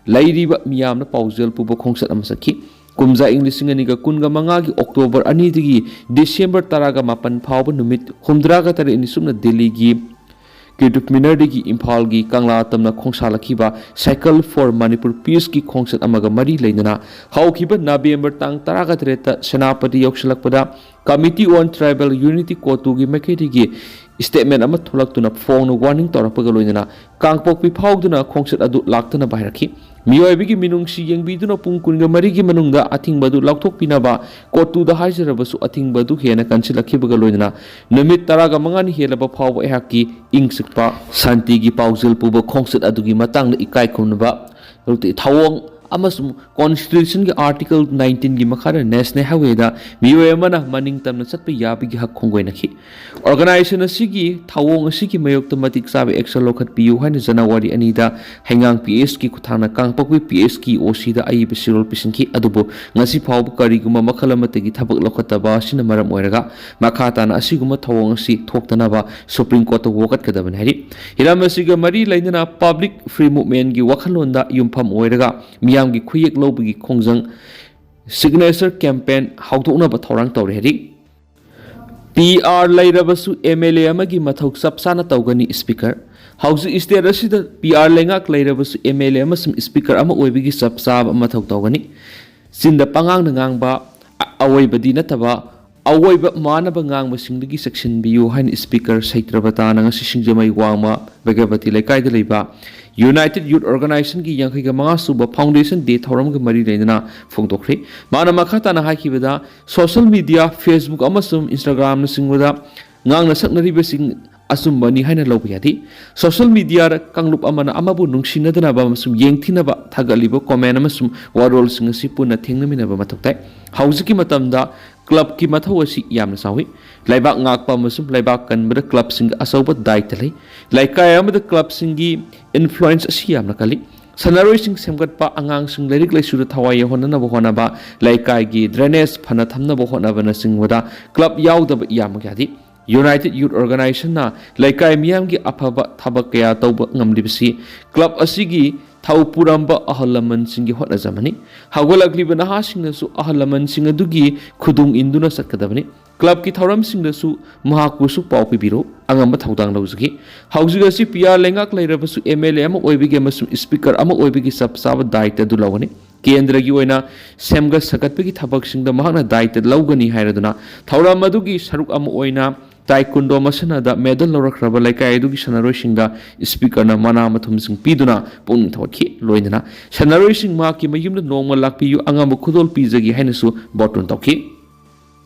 ꯂꯩꯔꯤꯕ ꯃꯤꯌꯥꯝꯅ ꯄꯥꯎꯖꯦꯜ ꯄꯨꯕ ꯈꯣꯡꯆꯠ ꯑꯃ ꯆꯠꯈꯤ꯫ ꯀꯨꯝꯖꯥ ꯏꯪ ꯂꯤꯁꯤꯡ ꯑꯅꯤꯒ ꯀꯨꯟꯒ ꯃꯉꯥꯒꯤ October ꯑꯅꯤꯗꯒꯤ December ꯇꯔꯥꯒ ꯃꯥꯄꯟ ꯐꯥꯎꯕ ꯅꯨꯃꯤꯠ ꯍꯨꯝꯗ꯭ꯔꯥꯒ ꯇꯔꯦꯠꯅꯤ ꯆꯨꯞꯅ ꯗꯦꯜꯂꯤꯒꯤ ꯀꯨꯇꯨꯕ ꯃꯤꯅꯔꯗꯒꯤ ꯏꯝꯐꯥꯜꯒꯤ ꯀꯪꯂꯥ ꯇꯝꯅ ꯈꯣꯡꯁꯥꯜꯂꯛꯈꯤꯕ Cycle for Manipur Peaceꯀꯤ ꯈꯣꯡꯆꯠ ꯑꯃꯒ ꯃꯔꯤ ꯂꯩꯅꯅ ꯍꯧꯈꯤꯕ November ꯇꯥꯡ ꯇꯔꯥꯒ ꯇꯔꯦꯠꯇ Senapati ꯌꯧꯁꯤꯜꯂꯛꯄꯗ Committee on Tribal Unity ꯀꯣꯇꯨꯒꯤ ꯃꯥꯏꯀꯩꯗꯒꯤ statement ꯑꯃ ꯊꯣꯛꯂꯛꯇꯨꯅ ꯐꯣꯡꯅ warning ꯇꯧꯔꯛꯄꯒ ꯂꯣꯏꯅꯅ ꯀꯥꯡꯄꯣꯛꯄꯤ ꯐꯥꯎꯗꯨꯅ ꯈꯣꯡꯆꯠ ꯑꯗꯨ ꯂꯥꯛꯇꯅꯕ ꯍꯥꯏꯔꯛꯈꯤ꯫ ꯃꯤꯑꯣꯏꯕꯒꯤ ꯃꯤꯅꯨꯡꯁꯤ ꯌꯦꯡꯕꯤꯗꯨꯅ ꯄꯨꯡ ꯀꯨꯟꯒ ꯃꯔꯤꯒꯤ ꯃꯅꯨꯡꯗ ꯑꯊꯤꯡꯕ ꯑꯗꯨ ꯂꯧꯊꯣꯛꯄꯤꯅꯕ ꯀꯣꯇꯨꯗ ꯍꯥꯏꯖꯔꯕꯁꯨ ꯑꯊꯤꯡꯕ ꯑꯗꯨ ꯍꯦꯟꯅ ꯀꯟꯁꯤꯜꯂꯛꯈꯤꯕꯒ ꯂꯣꯏꯅꯅ ꯅꯨꯃꯤꯠ ꯇꯔꯥꯒ ꯃꯉꯥꯅꯤ ꯍꯦꯜꯂꯕ ꯐꯥꯎꯕ ꯑꯩꯍꯥꯛꯀꯤ ꯏꯪ ꯆꯤꯛꯄ ꯁꯥꯟꯇꯤꯒꯤ ꯄꯥꯎꯖꯦꯜ ꯄꯨꯕ ꯈꯣꯡꯆꯠ ꯑꯗꯨꯒꯤ ꯃꯇꯥꯡꯗ ꯏꯀꯥꯏ ꯈꯨꯝꯅꯕ ꯊꯧꯑꯣꯡ ꯑꯃꯁꯨꯡ Constitution ꯒꯤ Article nineteen ꯒꯤ ꯃꯈꯥꯗ National Highway ꯗ ꯃꯤꯑꯣꯏ ꯑꯃꯅ ꯃꯅꯤꯡ ꯇꯝꯅ ꯆꯠꯄ ꯌꯥꯕꯒꯤ ꯍꯛ ꯈꯣꯡꯒꯣꯏꯅꯈꯤ꯫ Organization ꯑꯁꯤꯒꯤ ꯊꯧꯑꯣꯡ ꯑꯁꯤꯒꯤ ꯃꯥꯌꯣꯛꯇ ꯃꯇꯤꯛ ꯆꯥꯕ action ꯂꯧꯈꯠꯄꯤꯌꯨ ꯍꯥꯏꯅ January ꯑꯅꯤꯗ ꯍꯩꯉꯥꯡ P H ꯀꯤ ꯈꯨꯠꯊꯥꯡꯗ ꯀꯥꯡꯄꯣꯛꯄꯤ P H ꯀꯤ O C ꯗ ꯑꯏꯕ ꯁꯤꯔꯣꯜ ꯄꯤꯁꯤꯟꯈꯤ꯫ ꯑꯗꯨꯕꯨ ꯉꯁꯤ ꯐꯥꯎꯕ ꯀꯔꯤꯒꯨꯝꯕ ꯃꯈꯜ ꯑꯃꯠꯇꯒꯤ ꯊꯕꯛ ꯂꯧꯈꯠꯇꯕ ꯑꯁꯤꯅ ꯃꯔꯝ ꯑꯣꯏꯔꯒ ꯃꯈꯥ ꯇꯥꯅ ꯑꯁꯤꯒꯨꯝꯕ ꯊꯧꯑꯣꯡ ꯑꯁꯤ ꯊꯣꯛꯇꯅꯕ Supreme Court ꯇ ꯋꯥꯀꯠꯀꯗꯕꯅꯤ ꯍꯥꯏꯔꯤ꯫ ꯍꯤꯔꯝ ꯑꯁꯤꯒ ꯃꯔꯤ ꯂꯩꯅꯅ Public Free Movement ꯀꯤ ꯋꯥꯈꯜꯂꯣꯟꯗ ꯌꯨꯝꯐꯝ ꯑꯣꯏꯔꯒ ꯃꯤꯌꯥꯝꯒꯤ ꯈꯨꯠꯌꯦꯛ ꯂꯧꯕꯒꯤ ꯈꯣꯡꯖꯪ Signature Campaign ꯍꯧꯗꯣꯛꯅꯕ ꯊꯧꯔꯥꯡ ꯇꯧꯔꯦ ꯍꯥꯏꯔꯤ꯫ P R ꯂꯩꯔꯕꯁꯨ M L A ꯑꯃꯒꯤ ꯃꯊꯧ ꯆꯞ ꯆꯥꯅ ꯇꯧꯒꯅꯤ, Speaker꯫ ꯍꯧꯖꯤꯛ state ꯑꯁꯤꯗ P R ꯂꯩꯉꯥꯛ ꯂꯩꯔꯕꯁꯨ M L A ꯑꯃꯁꯨꯡ Speaker ꯑꯃ ꯑꯣꯏꯕꯒꯤ ꯆꯞ ꯆꯥꯕ ꯃꯊꯧ ꯇꯧꯒꯅꯤ꯫ ꯆꯤꯟꯗ ꯄꯉꯥꯡꯗ ꯉꯥꯡꯕ, ꯑ-, ꯑꯋꯣꯏꯕꯗꯤ ꯅꯠꯇꯕ, ꯑꯋꯣꯏꯕ ꯃꯥꯟꯅꯕ ꯉꯥꯡꯕꯁꯤꯡꯗꯒꯤ ꯆꯦꯛꯁꯤꯟꯕꯤꯌꯨ ꯍꯥꯏꯅ Speaker ꯁꯩꯇ꯭ꯔꯕꯇꯥꯅ ꯉꯁꯤ ꯁꯤꯡꯖꯃꯩ ꯋꯥꯡꯃ ꯕꯒꯕꯇꯤ ꯂꯩꯀꯥꯏꯗ ꯂꯩꯕ United Youth Organization ꯒꯤ ꯌꯥꯡꯈꯩꯒ ꯃꯉꯥ ꯁꯨꯕ Foundation Day ꯊꯧꯔꯝꯒ ꯃꯔꯤ ꯂꯩꯅꯅ ꯐꯣꯡꯗꯣꯛꯈ꯭ꯔꯤ꯫ ꯃꯥꯅ ꯃꯈꯥ ꯇꯥꯅ ꯍꯥꯏꯈꯤꯕꯗ, social media, Facebook ꯑꯃꯁꯨꯡ Instagram ꯅꯆꯤꯡꯕꯗ ꯉꯥꯡꯅ ꯁꯛꯅꯔꯤꯕꯁꯤꯡ ꯑꯆꯨꯝꯕꯅꯤ ꯍꯥꯏꯅ ꯂꯧꯕ ꯌꯥꯗꯦ꯫ Social media ꯗ ꯀꯥꯡꯂꯨꯞ ꯑꯃꯅ ꯑꯃꯕꯨ ꯅꯨꯡꯁꯤꯅꯗꯅꯕ ꯑꯃꯁꯨꯡ ꯌꯦꯡꯊꯤꯅꯕ ꯊꯥꯒꯠꯂꯤꯕ comment ꯑꯃꯁꯨꯡ ꯋꯥꯔꯣꯜꯁꯤꯡ ꯑꯁꯤ ꯄꯨꯟꯅ ꯊꯦꯡꯅꯃꯤꯟꯅꯕ ꯃꯊꯧ ꯇꯥꯏ꯫ ꯍꯧꯖꯤꯛꯀꯤ ꯃꯇꯝꯗ club ꯀꯤ ꯃꯊꯧ ꯑꯁꯤ ꯌꯥꯝꯅ ꯆꯥꯎꯏ꯫ ꯂꯩꯕꯥꯛ ꯉꯥꯛꯄ ꯑꯃꯁꯨꯡ ꯂꯩꯕꯥꯛ ꯀꯟꯕꯗ club ꯁꯤꯡꯒꯤ ꯑꯆꯧꯕ ꯗꯥꯏꯇ ꯂꯩ꯫ ꯂꯩꯀꯥꯏ ꯑꯃꯗ club ꯁꯤꯡꯒꯤ influence ꯑꯁꯤ ꯌꯥꯝꯅ ꯀꯜꯂꯤ꯫ ꯁꯥꯟꯅꯔꯣꯏꯁꯤꯡ ꯁꯦꯝꯒꯠꯄ, ꯑꯉꯥꯡꯁꯤꯡ ꯂꯥꯏꯔꯤꯛ ꯂꯥꯏꯁꯨꯗ ꯊꯋꯥꯏ ꯌꯥꯎꯍꯟꯅꯅꯕ ꯍꯣꯠꯅꯕ, ꯂꯩꯀꯥꯏꯒꯤ drainage ꯐꯅ ꯊꯝꯅꯕ ꯍꯣꯠꯅꯕꯅꯆꯤꯡꯕꯗ club ꯌꯥꯎꯗꯕ ꯏꯌꯥꯃꯛ ꯌꯥꯗꯦ꯫ United Youth Organization ꯅ ꯂꯩꯀꯥꯏ ꯃꯤꯌꯥꯝꯒꯤ ꯑꯐꯕ ꯊꯕꯛ ꯀꯌꯥ ꯇꯧꯕ ꯉꯝꯂꯤꯕꯁꯤ club ꯑꯁꯤꯒꯤ ꯊꯧ ꯄꯨꯔꯝꯕ ꯑꯍꯜ ꯂꯃꯟꯁꯤꯡꯒꯤ ꯍꯣꯠꯅꯖꯃꯅꯤ꯫ ꯍꯧꯒꯠꯂꯛꯂꯤꯕ ꯅꯍꯥꯁꯤꯡꯅꯁꯨ ꯑꯍꯜ ꯂꯃꯟꯁꯤꯡ ꯑꯗꯨꯒꯤ ꯈꯨꯗꯨꯡ ꯏꯟꯗꯨꯅ ꯆꯠꯀꯗꯕꯅꯤ꯫ Club ꯀꯤ ꯊꯧꯔꯝꯁꯤꯡꯗꯁꯨ ꯃꯍꯥꯛꯄꯨꯁꯨ ꯄꯥꯎ ꯄꯤꯕꯤꯔꯣ, ꯑꯉꯝꯕ ꯊꯧꯗꯥꯡ ꯂꯧꯖꯒꯦ꯫ ꯍꯧꯖꯤꯛ ꯑꯁꯤ P R ꯂꯩꯉꯥꯛ ꯂꯩꯔꯕꯁꯨ M L A ꯑꯃ ꯑꯣꯏꯕꯒꯤ ꯑꯃꯁꯨꯡ Speaker ꯑꯃ ꯑꯣꯏꯕꯒꯤ ꯆꯞ ꯆꯥꯕ ꯗꯥꯏꯇ ꯑꯗꯨ ꯂꯧꯒꯅꯤ꯫ ꯀꯦꯟꯗ꯭ꯔꯒꯤ ꯑꯣꯏꯅ ꯁꯦꯝꯒꯠ ꯁꯥꯒꯠꯄꯒꯤ ꯊꯕꯛꯁꯤꯡꯗ ꯃꯍꯥꯛꯅ ꯗꯥꯏꯇ ꯂꯧꯒꯅꯤ ꯍꯥꯏꯔꯗꯨꯅ ꯊꯧꯔꯝ ꯑꯗꯨꯒꯤ ꯁꯔꯨꯛ ꯑꯃ ꯑꯣꯏꯅ Taekwondo ꯃꯁꯥꯟꯅꯗ medal ꯂꯧꯔꯛꯈ꯭ꯔꯕ ꯂꯩꯀꯥꯏ ꯑꯗꯨꯒꯤ ꯁꯥꯟꯅꯔꯣꯏꯁꯤꯡꯗ Speaker ꯅ ꯃꯅꯥ ꯃꯊꯨꯝꯁꯤꯡ ꯄꯤꯗꯨꯅ ꯄꯨꯛꯅꯤꯡ ꯊꯧꯒꯠꯈꯤ꯫ ꯂꯣꯏꯅꯅ ꯁꯥꯟꯅꯔꯣꯏꯁꯤꯡ ꯃꯍꯥꯛꯀꯤ ꯃꯌꯨꯝꯗ ꯅꯣꯡꯃ ꯂꯥꯛꯄꯤꯌꯨ, ꯑꯉꯝꯕ ꯈꯨꯗꯣꯜ ꯄꯤꯖꯒꯦ ꯍꯥꯏꯅꯁꯨ ꯕꯣꯔꯇꯣꯟ ꯇꯧꯈꯤ꯫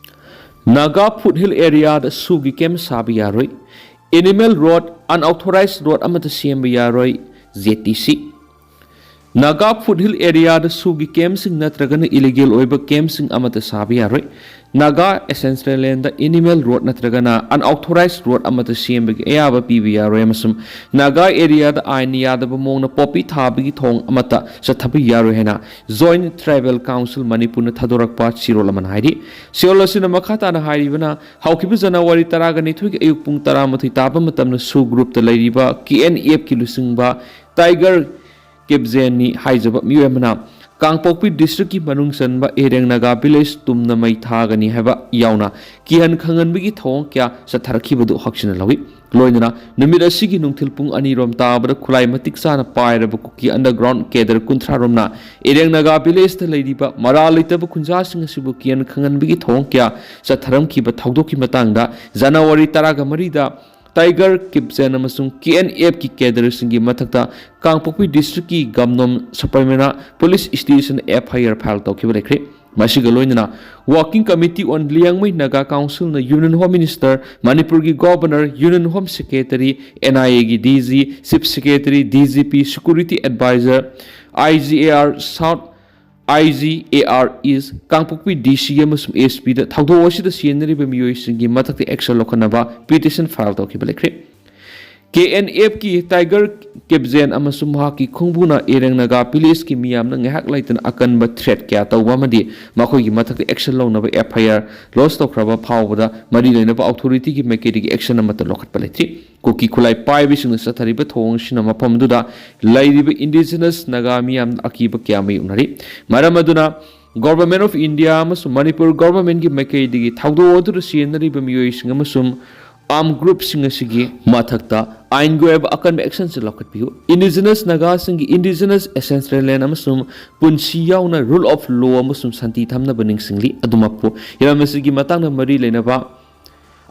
Naga Foothill area ꯗ SoO ꯒꯤ camp ꯁꯥꯕ ꯌꯥꯔꯣꯏ꯫ Animal road, unauthorized road ꯑꯃꯠꯇ ꯁꯦꯝꯕ ꯌꯥꯔꯣꯏ, Z T C꯫ ꯅꯥꯒꯥ ꯐꯨꯠꯍꯤꯜ ꯑꯦꯔꯤꯌꯥꯗ ꯁꯨꯒꯤ ꯀꯦꯝꯞꯁꯤꯡ ꯅꯠꯇ꯭ꯔꯒꯅ ꯏꯂꯤꯒꯦꯜ ꯑꯣꯏꯕ ꯀꯦꯝꯞꯁꯤꯡ ꯑꯃꯠꯇ ꯁꯥꯕ ꯌꯥꯔꯣꯏ꯫ ꯅꯥꯒꯥ ꯑꯦꯟꯁꯦꯁꯇ꯭ꯔꯦꯜ ꯂꯦꯟꯗ ꯑꯦꯅꯤꯃꯦꯜ ꯔꯣꯗ ꯅꯠꯇ꯭ꯔꯒꯅ ꯑꯟꯑꯣꯊꯣꯔꯥꯏꯖ ꯔꯣꯗ ꯑꯃꯠꯇ ꯁꯦꯝꯕꯒꯤ ꯑꯌꯥꯕ ꯄꯤꯕ ꯌꯥꯔꯣꯏ ꯑꯃꯁꯨꯡ ꯅꯥꯒꯥ ꯑꯦꯔꯤꯌꯥꯗ ꯑꯥꯏꯟ ꯌꯥꯗꯕ ꯃꯑꯣꯡꯗ ꯄꯣꯄꯤ ꯊꯥꯕꯒꯤ ꯊꯧꯑꯣꯡ ꯑꯃꯠꯇ ꯆꯠꯊꯕ ꯌꯥꯔꯣꯏ ꯍꯥꯏꯅ ꯖꯣꯏꯟꯠ ꯇ꯭ꯔꯥꯏꯕꯦꯜ ꯀꯥꯎꯟꯁꯤꯜ ꯃꯅꯤꯄꯨꯔꯅ ꯊꯥꯗꯣꯔꯛꯄ ꯆꯦꯔꯣꯜ ꯑꯃꯅ ꯍꯥꯏꯔꯤ꯫ ꯆꯦꯔꯣꯜ ꯑꯁꯤꯅ ꯃꯈꯥ ꯇꯥꯅ ꯍꯥꯏꯔꯤꯕꯅ, ꯍꯧꯈꯤꯕ ꯖꯅꯋꯥꯔꯤ ꯇꯔꯥꯒ ꯅꯤꯊꯣꯏꯒꯤ ꯑꯌꯨꯛ ꯄꯨꯡ ꯇꯔꯥꯃꯥꯊꯣꯏ ꯇꯥꯕ ꯃꯇꯝꯗ ꯁꯨ ꯒ꯭ꯔꯨꯞꯇ ꯂꯩꯔꯤꯕ ꯀꯦ ꯑꯦꯟ ꯑꯦꯐꯀꯤ ꯂꯨꯆꯤꯡꯕ ꯇꯥꯏꯒꯔ ꯀꯦꯞꯖꯦꯟꯅꯤ ꯍꯥꯏꯖꯕ ꯃꯤꯑꯣꯏ ꯑꯃꯅ ꯀꯥꯡꯄꯣꯛꯄꯤ ꯗꯤꯁꯇ꯭ꯔꯤꯛꯀꯤ ꯃꯅꯨꯡ ꯆꯟꯕ ꯑꯦꯔꯦꯡ ꯅꯥꯒꯥ ꯚꯤꯂꯦꯖ ꯇꯨꯝꯅ ꯃꯩ ꯊꯥꯒꯅꯤ ꯍꯥꯏꯕ ꯌꯥꯎꯅ ꯀꯤꯍꯟ ꯈꯪꯍꯟꯕꯒꯤ ꯊꯧꯑꯣꯡ ꯀꯌꯥ ꯆꯠꯊꯔꯛꯈꯤꯕꯗꯨ ꯍꯛꯆꯤꯟꯅ ꯂꯧꯏ꯫ ꯂꯣꯏꯅꯅ ꯅꯨꯃꯤꯠ ꯑꯁꯤꯒꯤ ꯅꯨꯡꯊꯤꯜ ꯄꯨꯡ ꯑꯅꯤꯔꯣꯝ ꯇꯥꯕꯗ ꯈꯨꯠꯂꯥꯏ ꯃꯇꯤꯛ ꯆꯥꯅ ꯄꯥꯏꯔꯕ ꯀꯨꯀꯤ ꯑꯟꯗꯔꯒ꯭ꯔꯥꯎꯟ ꯀꯦꯗꯔ ꯀꯨꯟꯊ꯭ꯔꯥ ꯔꯣꯝꯅ ꯑꯦꯔꯦꯡ ꯅꯥꯒꯥ ꯚꯤꯂꯦꯖꯇ ꯂꯩꯔꯤꯕ ꯃꯔꯥꯜ ꯂꯩꯇꯕ ꯈꯨꯟꯖꯥꯁꯤꯡ ꯑꯁꯤꯕꯨ ꯀꯤꯍꯟ ꯈꯪꯍꯟꯕꯒꯤ ꯊꯧꯑꯣꯡ ꯀꯌꯥ ꯆꯠꯊꯔꯝꯈꯤꯕ ꯊꯧꯗꯣꯛꯀꯤ ꯃꯇꯥꯡꯗ ꯖꯅꯋꯥꯔꯤ ꯇꯔꯥꯒ ꯃꯔꯤꯗ ꯇꯥꯏꯒꯔ ꯀꯤꯞꯆꯦꯟ ꯑꯃꯁꯨꯡ ꯀꯦ ꯑꯦꯟ ꯑꯦꯐꯀꯤ ꯀꯦꯗꯔꯁꯤꯡꯒꯤ ꯃꯊꯛꯇ ꯀꯥꯡꯄꯣꯛꯄꯤ ꯗꯤꯁꯇ꯭ꯔꯤꯛꯀꯤ Gamnom Saparmeina police station F I R file ꯇꯧꯈꯤꯕ ꯂꯩꯈ꯭ꯔꯦ꯫ ꯃꯁꯤꯒ ꯂꯣꯏꯅꯅ working committee on Liangmai Naga ꯀꯥꯎꯟꯁꯤꯜꯅ ꯌꯨꯅꯤꯌꯟ ꯍꯣꯝ ꯃꯤꯅꯤꯁꯇꯔ, ꯃꯅꯤꯄꯨꯔꯒꯤ governor, union home secretary, N I ꯑꯦꯒꯤ D G, chief secretary, D G P, security advisor, I G A R south, I G A R east, Kangpokpi D C ꯑꯃꯁꯨꯡ ꯑꯦꯁ ꯄꯤꯗ ꯊꯧꯗꯣꯛ ꯑꯁꯤꯗ ꯁꯤꯖꯤꯟꯅꯔꯤꯕ ꯃꯤꯑꯣꯏꯁꯤꯡꯒꯤ ꯃꯊꯛꯇ ꯑꯦꯛꯁꯟ ꯂꯧꯈꯠꯅꯕ ꯄꯤꯇꯤꯁꯟ ꯐꯥꯏꯜ ꯇꯧꯈꯤꯕ ꯂꯩꯈ꯭ꯔꯦ꯫ ꯀꯦ ꯑꯦꯟ ꯑꯦꯐꯀꯤ ꯇꯥꯏꯒꯔ ꯀꯦꯞꯖꯦꯟ ꯑꯃꯁꯨꯡ ꯃꯍꯥꯛꯀꯤ ꯈꯣꯡꯕꯨꯅ ꯑꯦꯔꯦꯡ ꯅꯥꯒꯥ ꯚꯤꯂꯦꯖꯀꯤ ꯃꯤꯌꯥꯝꯅ ꯉꯥꯏꯍꯥꯛ ꯂꯩꯇꯅ ꯑꯀꯟꯕ ꯊ꯭ꯔꯦꯠ ꯀꯌꯥ ꯇꯧꯕ ꯑꯃꯗꯤ ꯃꯈꯣꯏꯒꯤ ꯃꯊꯛꯇ ꯑꯦꯛꯁꯟ ꯂꯧꯅꯕ ꯑꯦꯐ ꯑꯥꯏ ꯑꯥꯔ ꯂꯣꯟꯆ ꯇꯧꯈ꯭ꯔꯕ ꯐꯥꯎꯕꯗ ꯃꯔꯤ ꯂꯩꯅꯕ ꯑꯣꯊꯣꯔꯤꯇꯤꯒꯤ ꯃꯥꯏꯀꯩꯗꯒꯤ ꯑꯦꯛꯁꯟ ꯑꯃꯠꯇ ꯂꯧꯈꯠꯄ ꯂꯩꯇ꯭ꯔꯤ꯫ ꯀꯨꯀꯤ ꯈꯨꯠꯂꯥꯏ ꯄꯥꯏꯕꯁꯤꯡꯅ ꯆꯠꯊꯔꯤꯕ ꯊꯧꯑꯣꯡꯁꯤꯅ ꯃꯐꯝ ꯑꯗꯨꯗ ꯂꯩꯔꯤꯕ ꯏꯟꯗꯤꯖꯤꯅꯁ ꯅꯥꯒꯥ ꯃꯤꯌꯥꯝꯅ ꯑꯀꯤꯕ ꯀꯌꯥ ꯃꯥꯌꯣꯛꯅꯔꯤ꯫ ꯃꯔꯝ ꯑꯗꯨꯅ Government of India ꯑꯃꯁꯨꯡ ꯃꯅꯤꯄꯨꯔ ꯒꯣꯚꯔꯟꯃꯦꯟꯠꯀꯤ ꯃꯥꯏꯀꯩꯗꯒꯤ ꯊꯧꯗꯣꯛ ꯑꯗꯨꯗ ꯁꯤꯖꯤꯟꯅꯔꯤꯕ ꯃꯤꯑꯣꯏꯁꯤꯡ ꯑꯃꯁꯨꯡ ꯑꯥꯔꯝ ꯒ꯭ꯔꯨꯞꯁꯤꯡ ꯑꯁꯤꯒꯤ ꯃꯊꯛꯇ ꯑꯥꯏꯟꯒꯤ ꯑꯣꯏꯕ ꯑꯀꯟꯕ ꯑꯦꯛꯁꯟꯁꯤꯡ ꯂꯧꯈꯠꯄꯤꯌꯨ꯫ ꯏꯟꯗꯤꯖꯤꯅꯁ ꯅꯥꯒꯥꯁꯤꯡꯒꯤ ꯏꯟꯗꯤꯖꯤꯅꯁ ꯑꯦꯟꯁꯦꯁꯇ꯭ꯔꯦꯜ ꯂꯦꯟ ꯑꯃꯁꯨꯡ ꯄꯨꯟꯁꯤ ꯌꯥꯎꯅ ꯔꯨꯜ ꯑꯣꯐ ꯂꯣ ꯑꯃꯁꯨꯡ ꯁꯥꯟꯇꯤ ꯊꯝꯅꯕ ꯅꯤꯡꯁꯤꯡꯂꯤ꯫ ꯑꯗꯨꯃꯛꯄꯨ ꯍꯤꯔꯝ ꯑꯁꯤꯒꯤ ꯃꯇꯥꯡꯗ ꯃꯔꯤ ꯂꯩꯅꯕ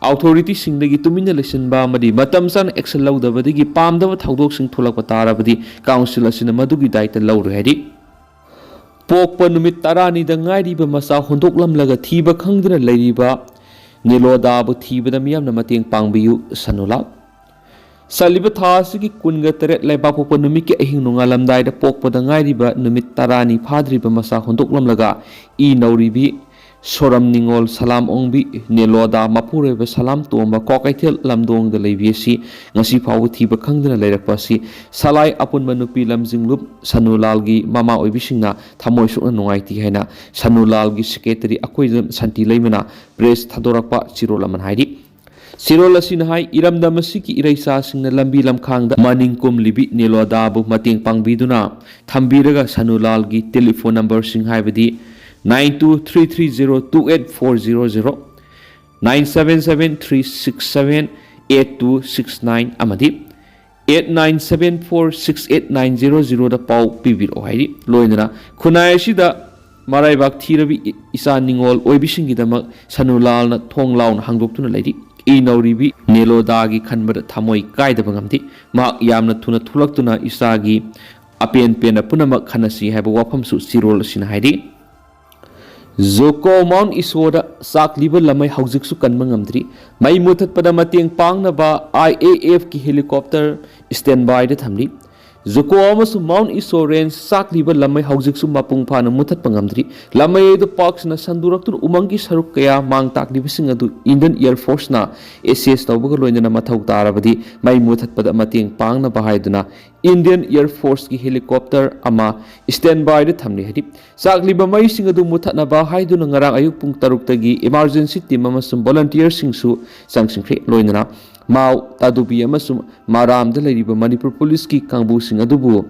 ꯑꯣꯊꯣꯔꯤꯇꯤꯁꯤꯡꯗꯒꯤ ꯇꯨꯃꯤꯟꯅ ꯂꯩꯁꯤꯟꯕ ꯑꯃꯗꯤ ꯃꯇꯝ ꯆꯥꯅ ꯑꯦꯛꯁꯟ ꯂꯧꯗꯕꯗꯒꯤ ꯄꯥꯝꯗꯕ ꯊꯧꯗꯣꯛꯁꯤꯡ ꯊꯣꯛꯂꯛꯄ ꯇꯥꯔꯕꯗꯤ ꯀꯥꯎꯟꯁꯤꯜ ꯑꯁꯤꯅ ꯃꯗꯨꯒꯤ ꯗꯥꯏꯇ ꯂꯧꯔꯣꯏ ꯍꯥꯏꯔꯤ꯫ ꯄꯣꯛꯄ ꯅꯨꯃꯤꯠ ꯇꯔꯥꯅꯤꯗ ꯉꯥꯏꯔꯤꯕ ꯃꯆꯥ ꯍꯨꯟꯗꯣꯛꯂꯝꯂꯒ ꯊꯤꯕ ꯈꯪꯗꯅ ꯂꯩꯔꯤꯕ ꯅꯤꯂꯣꯗꯥꯕꯨ ꯊꯤꯕꯗ ꯃꯤꯌꯥꯝꯅ ꯃꯇꯦꯡ ꯄꯥꯡꯕꯤꯌꯨ꯫ ꯁꯅꯨꯂꯥꯜ꯫ ꯆꯠꯂꯤꯕ ꯊꯥ ꯑꯁꯤꯒꯤ ꯀꯨꯟꯒ ꯇꯔꯦꯠ ꯂꯩꯕꯥꯛꯄꯣꯛꯄ ꯅꯨꯃꯤꯠꯀꯤ ꯑꯍꯤꯡ ꯅꯣꯡꯉꯥꯜꯂꯝꯗꯥꯏꯗ ꯄꯣꯛꯄꯗ ꯉꯥꯏꯔꯤꯕ ꯅꯨꯃꯤꯠ ꯇꯔꯥꯅꯤ ꯐꯥꯗ꯭ꯔꯤꯕ ꯃꯆꯥ ꯍꯣꯟꯗꯣꯛꯂꯝꯂꯒ ꯏ ꯅꯧꯔꯤꯕꯤ ꯁꯣꯔꯝ ꯅꯤꯉꯣꯜ ꯁꯂꯥꯝ ꯑꯣꯡꯕꯤ ꯅꯦꯂꯣꯗꯥ ꯃꯄꯨꯔꯣꯏꯕ ꯁꯂꯥꯝ ꯇꯣꯝꯕ ꯀ꯭ꯋꯥꯀꯩꯊꯦꯜ ꯂꯝꯗꯣꯡꯗ ꯂꯩꯕꯤ ꯑꯁꯤ ꯉꯁꯤ ꯐꯥꯎꯕ ꯊꯤꯕ ꯈꯪꯗꯅ ꯂꯩꯔꯛꯄ ꯑꯁꯤ ꯁꯂꯥꯏ ꯑꯄꯨꯟꯕ ꯅꯨꯄꯤ ꯂꯝꯖꯤꯡꯂꯨꯞ ꯁꯅꯨꯂꯥꯜꯒꯤ ꯃꯃꯥ ꯑꯣꯏꯕꯤꯁꯤꯡꯅ ꯊꯃꯣꯏ ꯁꯣꯛꯅ ꯅꯨꯡꯉꯥꯏꯇꯦ ꯍꯥꯏꯅ ꯁꯅꯨꯂꯥꯜꯒꯤ ꯁꯦꯀ꯭ꯔꯦꯇꯔꯤ ꯑꯩꯈꯣꯏꯖꯝ ꯁꯥꯟꯇꯤ ꯂꯩꯃꯅ ꯄ꯭ꯔꯦꯁ ꯊꯥꯗꯣꯔꯛꯄ ꯆꯦꯔꯣꯜ ꯑꯃꯅ ꯍꯥꯏꯔꯤ꯫ ꯆꯦꯔꯣꯜ ꯑꯁꯤꯅ ꯍꯥꯏ, ꯏꯔꯝꯗꯝ ꯑꯁꯤꯒꯤ ꯏꯔꯩꯆꯥꯁꯤꯡꯅ ꯂꯝꯕꯤ ꯂꯝꯈꯥꯡꯗ ꯃꯅꯤꯡ ꯀꯨꯝꯂꯤꯕꯤ ꯅꯦꯂꯣꯗꯥꯕꯨ ꯃꯇꯦꯡ ꯄꯥꯡꯕꯤꯗꯨꯅ ꯊꯝꯕꯤꯔꯒ ꯁꯅꯨꯂꯥꯜꯒꯤ ꯇꯦꯂꯤꯐꯣꯟ ꯅꯝꯕꯔꯁꯤꯡ ꯍꯥꯏꯕꯗꯤ nine two three three zero two eight four zero zero, nine seven seven three six seven eight two six nine ꯑꯃꯗꯤ eight nine seven four six eight nine zero zeroꯗ ꯄꯥꯎ ꯄꯤꯕꯤꯔꯛꯑꯣ ꯍꯥꯏꯔꯤ꯫ ꯂꯣꯏꯅꯅ ꯈꯨꯟꯅꯥꯏ ꯑꯁꯤꯗ ꯃꯔꯥꯏꯕꯥꯛ ꯊꯤꯔꯕꯤ ꯏ-, ꯏꯆꯥ ꯅꯤꯉꯣꯜ ꯑꯣꯏꯕꯤꯁꯤꯡꯒꯤꯗꯃꯛ ꯁꯅꯨꯂꯥꯜꯅ ꯊꯣꯡ ꯂꯥꯎꯅ ꯍꯥꯡꯗꯣꯛꯇꯨꯅ ꯂꯩꯔꯤ꯫ ꯏ ꯅꯧꯔꯤꯕꯤ ꯅꯦꯂꯣꯗꯥꯒꯤ ꯈꯟꯕꯗ ꯊꯃꯣꯏ ꯀꯥꯏꯗꯕ ꯉꯝꯗꯦ꯫ ꯃꯍꯥꯛ ꯌꯥꯝꯅ ꯊꯨꯅ ꯊꯣꯛꯂꯛꯇꯨꯅ ꯏꯆꯥꯒꯤ ꯑꯄꯦꯟ ꯄꯦꯟꯅ ꯄꯨꯝꯅꯃꯛ ꯈꯟꯅꯁꯤ ꯍꯥꯏꯕ ꯋꯥꯐꯝꯁꯨ ꯆꯦꯔꯣꯜ ꯑꯁꯤꯅ ꯍꯥꯏꯔꯤ꯫ ꯖꯣꯀꯣ ꯃꯥꯎꯟꯠ ꯏꯁꯣꯗ ꯆꯥꯛꯂꯤꯕ ꯂꯃꯩ ꯍꯧꯖꯤꯛꯁꯨ ꯀꯟꯕ ꯉꯝꯗ꯭ꯔꯤ꯫ ꯃꯩ ꯃꯨꯊꯠꯄꯗ ꯃꯇꯦꯡ ꯄꯥꯡꯅꯕ IAFꯀꯤ helicopter standbyꯗ ꯊꯝꯂꯤ꯫ ꯖꯣꯀꯣ ꯑꯃꯁꯨꯡ ꯃꯥꯎꯟꯠ ꯏꯁꯣ ꯔꯦꯟꯖ ꯆꯥꯛꯂꯤꯕ ꯂꯃꯩ ꯍꯧꯖꯤꯛꯁꯨ ꯃꯄꯨꯡ ꯐꯥꯅ ꯃꯨꯊꯠꯄ ꯉꯝꯗ꯭ꯔꯤ꯫ ꯂꯃꯩ ꯑꯗꯨ ꯄꯥꯛꯁꯤꯅ ꯁꯟꯗꯣꯔꯛꯇꯨꯅ ꯎꯃꯪꯒꯤ ꯁꯔꯨꯛ ꯀꯌꯥ ꯃꯥꯡ ꯇꯥꯛꯂꯤꯕꯁꯤꯡ ꯑꯗꯨ Indian Air Forceꯅ assess ꯇꯧꯕꯒ ꯂꯣꯏꯅꯅ ꯃꯊꯧ ꯇꯥꯔꯕꯗꯤ ꯃꯩ ꯃꯨꯊꯠꯄꯗ ꯃꯇꯦꯡ ꯄꯥꯡꯅꯕ ꯍꯥꯏꯗꯨꯅ Indian Air Forceꯀꯤ helicopter ꯑꯃ standbyꯗ ꯊꯝꯂꯤ ꯍꯥꯏꯔꯤ꯫ ꯆꯥꯛꯂꯤꯕ ꯃꯩꯁꯤꯡ ꯑꯗꯨ ꯃꯨꯊꯠꯅꯕ ꯍꯥꯏꯗꯨꯅ ꯉꯔꯥꯡ ꯑꯌꯨꯛ ꯄꯨꯡ ꯇꯔꯨꯛꯇꯒꯤ emergency team ꯑꯃꯁꯨꯡ volunteerꯁꯤꯡꯁꯨ ꯆꯪꯁꯤꯟꯈ꯭ꯔꯦ꯫ ꯂꯣꯏꯅꯅ ꯃꯥꯎ, ꯇꯥꯗꯨꯕꯤ ꯑꯃꯁꯨꯡ ꯃꯥꯔꯥꯝꯗ ꯂꯩꯔꯤꯕ ꯃꯅꯤꯄꯨꯔ ꯄꯨꯂꯤꯁꯀꯤ ꯀꯥꯡꯕꯨꯁꯤꯡ ꯑꯗꯨꯕꯨ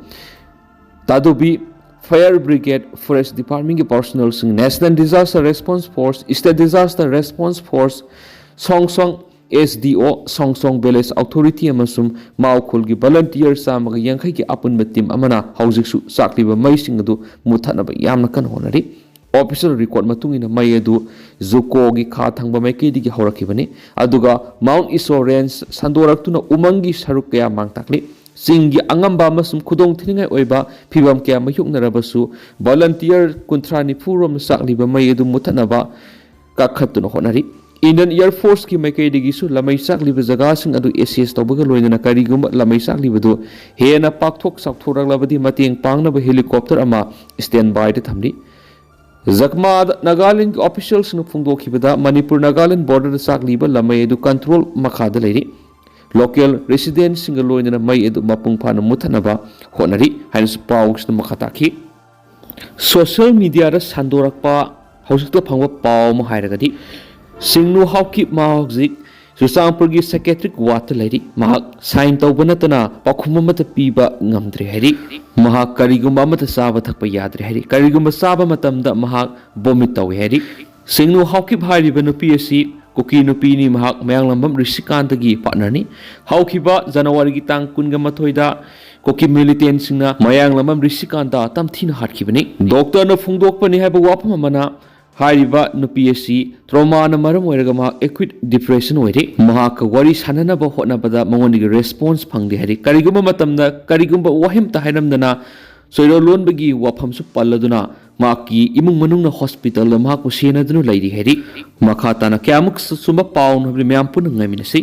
Tadubi Fire Brigade, Forest Departmentꯀꯤ personnelꯁꯤꯡ, National Disaster Response Force, State Disaster Response Force, ꯁꯣꯡ ꯁꯣꯡ SDO, ꯁꯣꯡ ꯁꯣꯡ Village Authority ꯑꯃꯁꯨꯡ ꯃꯥꯎ ꯈꯨꯜꯒꯤ volunteer ꯆꯥꯝꯃꯒ ꯌꯥꯡꯈꯩꯒꯤ ꯑꯄꯨꯟꯕ team ꯑꯃꯅ ꯍꯧꯖꯤꯛꯁꯨ ꯆꯥꯛꯂꯤꯕ ꯃꯩꯁꯤꯡ ꯑꯗꯨ ꯃꯨꯊꯠꯅꯕ ꯌꯥꯝꯅ ꯀꯟꯅ ꯍꯣꯠꯅꯔꯤ꯫ Official record ꯃꯇꯨꯡ ꯏꯟꯅ ꯃꯩ ꯑꯗꯨ ꯖꯨꯀꯣꯒꯤ ꯈꯥ ꯊꯪꯕ ꯃꯥꯏꯀꯩꯗꯒꯤ ꯍꯧꯔꯛꯈꯤꯕꯅꯤ, ꯑꯗꯨꯒ ꯃꯥꯎꯟꯠ ꯏꯁꯣ ꯔꯦꯟꯖ ꯁꯟꯗꯣꯔꯛꯇꯨꯅ ꯎꯃꯪꯒꯤ ꯁꯔꯨꯛ ꯀꯌꯥ ꯃꯥꯡ ꯇꯥꯛꯂꯤ꯫ ꯆꯤꯡꯒꯤ ꯑꯉꯝꯕ ꯑꯃꯁꯨꯡ ꯈꯨꯗꯣꯡ ꯊꯤꯅꯤꯡꯉꯥꯏ ꯑꯣꯏꯕ ꯐꯤꯚꯝ ꯀꯌꯥ ꯃꯥꯌꯣꯛꯅꯔꯕꯁꯨ, volunteer ꯀꯨꯟꯊ꯭ꯔꯥ ꯅꯤꯐꯨ ꯔꯣꯝꯅ ꯆꯥꯛꯂꯤꯕ ꯃꯩ ꯑꯗꯨ ꯃꯨꯊꯠꯅꯕ ꯀꯥꯈꯠꯇꯨꯅ ꯍꯣꯠꯅꯔꯤ꯫ Indian Air Force ꯀꯤ ꯃꯥꯏꯀꯩꯗꯒꯤꯁꯨ ꯂꯃꯩ ꯆꯥꯛꯂꯤꯕ ꯖꯒꯥꯁꯤꯡ ꯑꯗꯨ assess ꯇꯧꯕꯒ ꯂꯣꯏꯅꯅ ꯀꯔꯤꯒꯨꯝꯕ ꯂꯃꯩ ꯆꯥꯛꯂꯤꯕꯗꯨ ꯍꯦꯟꯅ ꯄꯥꯛꯊꯣꯛ ꯆꯥꯎꯊꯣꯔꯛꯂꯕꯗꯤ ꯃꯇꯦꯡ ꯄꯥꯡꯅꯕ helicopter ꯑꯃ standby ꯗ ꯊꯝꯂꯤ꯫ ꯖꯛꯃꯥꯗ ꯅꯥꯒꯥꯂꯦꯟꯒꯤ official ꯁꯤꯡꯅ ꯐꯣꯡꯗꯣꯛꯈꯤꯕꯗ, ꯃꯅꯤꯄꯨꯔ ꯅꯥꯒꯥꯂꯦꯟ border ꯗ ꯆꯥꯛꯂꯤꯕ ꯂꯃꯩ ꯑꯗꯨ control ꯃꯈꯥꯗ ꯂꯩꯔꯤ꯫ Local resident ꯁꯤꯡꯒ ꯂꯣꯏꯅꯅ ꯃꯩ ꯑꯗꯨ ꯃꯄꯨꯡ ꯐꯥꯅ ꯃꯨꯠꯊꯠꯅꯕ ꯍꯣꯠꯅꯔꯤ ꯍꯥꯏꯅꯁꯨ ꯄꯥꯎꯁꯤꯅ ꯃꯈꯥ ꯇꯥꯈꯤ꯫ Social media ꯗ ꯁꯟꯗꯣꯔꯛꯄ ꯍꯧꯖꯤꯛꯇ ꯐꯪꯕ ꯄꯥꯎ ꯑꯃ ꯍꯥꯏꯔꯒꯗꯤ, ꯁꯤꯡꯅꯨ ꯍꯥꯎꯀꯤꯞ ꯃꯍꯥꯛ ꯍꯧꯖꯤꯛ ꯆꯨꯔꯆꯥꯟꯄꯨꯔꯒꯤ psychiatric ward ꯇ ꯂꯩꯔꯤ꯫ ꯃꯍꯥꯛ sign ꯇꯧꯕ ꯅꯠꯇꯅ ꯄꯥꯎꯈꯨꯝ ꯑꯃꯠꯇ ꯄꯤꯕ ꯉꯝꯗ꯭ꯔꯦ ꯍꯥꯏꯔꯤ꯫ ꯃꯍꯥꯛ ꯀꯔꯤꯒꯨꯝꯕ ꯑꯃꯠꯇ ꯆꯥꯕ ꯊꯛꯄ ꯌꯥꯗ꯭ꯔꯦ ꯍꯥꯏꯔꯤ꯫ ꯀꯔꯤꯒꯨꯝꯕ ꯆꯥꯕ ꯃꯇꯝꯗ ꯃꯍꯥꯛ vomit ꯇꯧꯏ ꯍꯥꯏꯔꯤ꯫ ꯁꯤꯡꯅꯨ ꯍꯥꯎꯀꯤꯞ ꯍꯥꯏꯔꯤꯕ ꯅꯨꯄꯤ ꯑꯁꯤ ꯀꯨꯀꯤ ꯅꯨꯄꯤꯅꯤ꯫ ꯃꯍꯥꯛ ꯃꯌꯥꯡꯂꯝꯕꯝ ꯔꯤꯁꯤꯀꯥꯟꯇꯒꯤ partner ꯅꯤ꯫ ꯍꯧꯈꯤꯕ ꯖꯅꯋꯥꯔꯤꯒꯤ ꯇꯥꯡ ꯀꯨꯟꯒ ꯃꯥꯊꯣꯏꯗ ꯀꯨꯀꯤ militant ꯁꯤꯡꯅ ꯃꯌꯥꯡꯂꯝꯕꯝ ꯔꯤꯁꯤꯀꯥꯟꯇ ꯇꯝꯊꯤꯅ ꯍꯥꯠꯈꯤꯕꯅꯤ꯫ Doctor ꯅ ꯐꯣꯡꯗꯣꯛꯄꯅꯤ ꯍꯥꯏꯕ ꯋꯥꯐꯝ ꯑꯃꯅ, ꯍꯥꯏꯔꯤꯕ ꯅꯨꯄꯤ ꯑꯁꯤ trauma ꯅ ꯃꯔꯝ ꯑꯣꯏꯔꯒ ꯃꯍꯥꯛ acute depression ꯑꯣꯏꯔꯦ꯫ ꯃꯍꯥꯛꯀ ꯋꯥꯔꯤ ꯁꯥꯟꯅꯅꯕ ꯍꯣꯠꯅꯕꯗ ꯃꯉꯣꯟꯗꯒꯤ response ꯐꯪꯗꯦ ꯍꯥꯏꯔꯤ꯫ ꯀꯔꯤꯒꯨꯝꯕ ꯃꯇꯝꯗ ꯀꯔꯤꯒꯨꯝꯕ ꯋꯥꯍꯩ ꯑꯃꯠꯇ ꯍꯥꯏꯔꯝꯗꯅ ꯆꯣꯏꯔꯣꯜ ꯂꯣꯟꯕꯒꯤ ꯋꯥꯐꯝꯁꯨ ꯄꯜꯂꯗꯨꯅ ꯃꯍꯥꯛꯀꯤ ꯏꯃꯨꯡ ꯃꯅꯨꯡꯅ hospital ꯗ ꯃꯍꯥꯛꯄꯨ ꯁꯦꯟꯅꯗꯨꯅ ꯂꯩꯔꯤ ꯍꯥꯏꯔꯤ꯫ ꯃꯈꯥ ꯇꯥꯅ ꯀꯌꯥꯃꯨꯛ ꯆꯨꯝꯕ ꯄꯥꯎꯅꯣ ꯍꯥꯏꯕꯗꯨ ꯃꯌꯥꯝ ꯄꯨꯟꯅ ꯉꯥꯏꯃꯤꯟꯅꯁꯤ꯫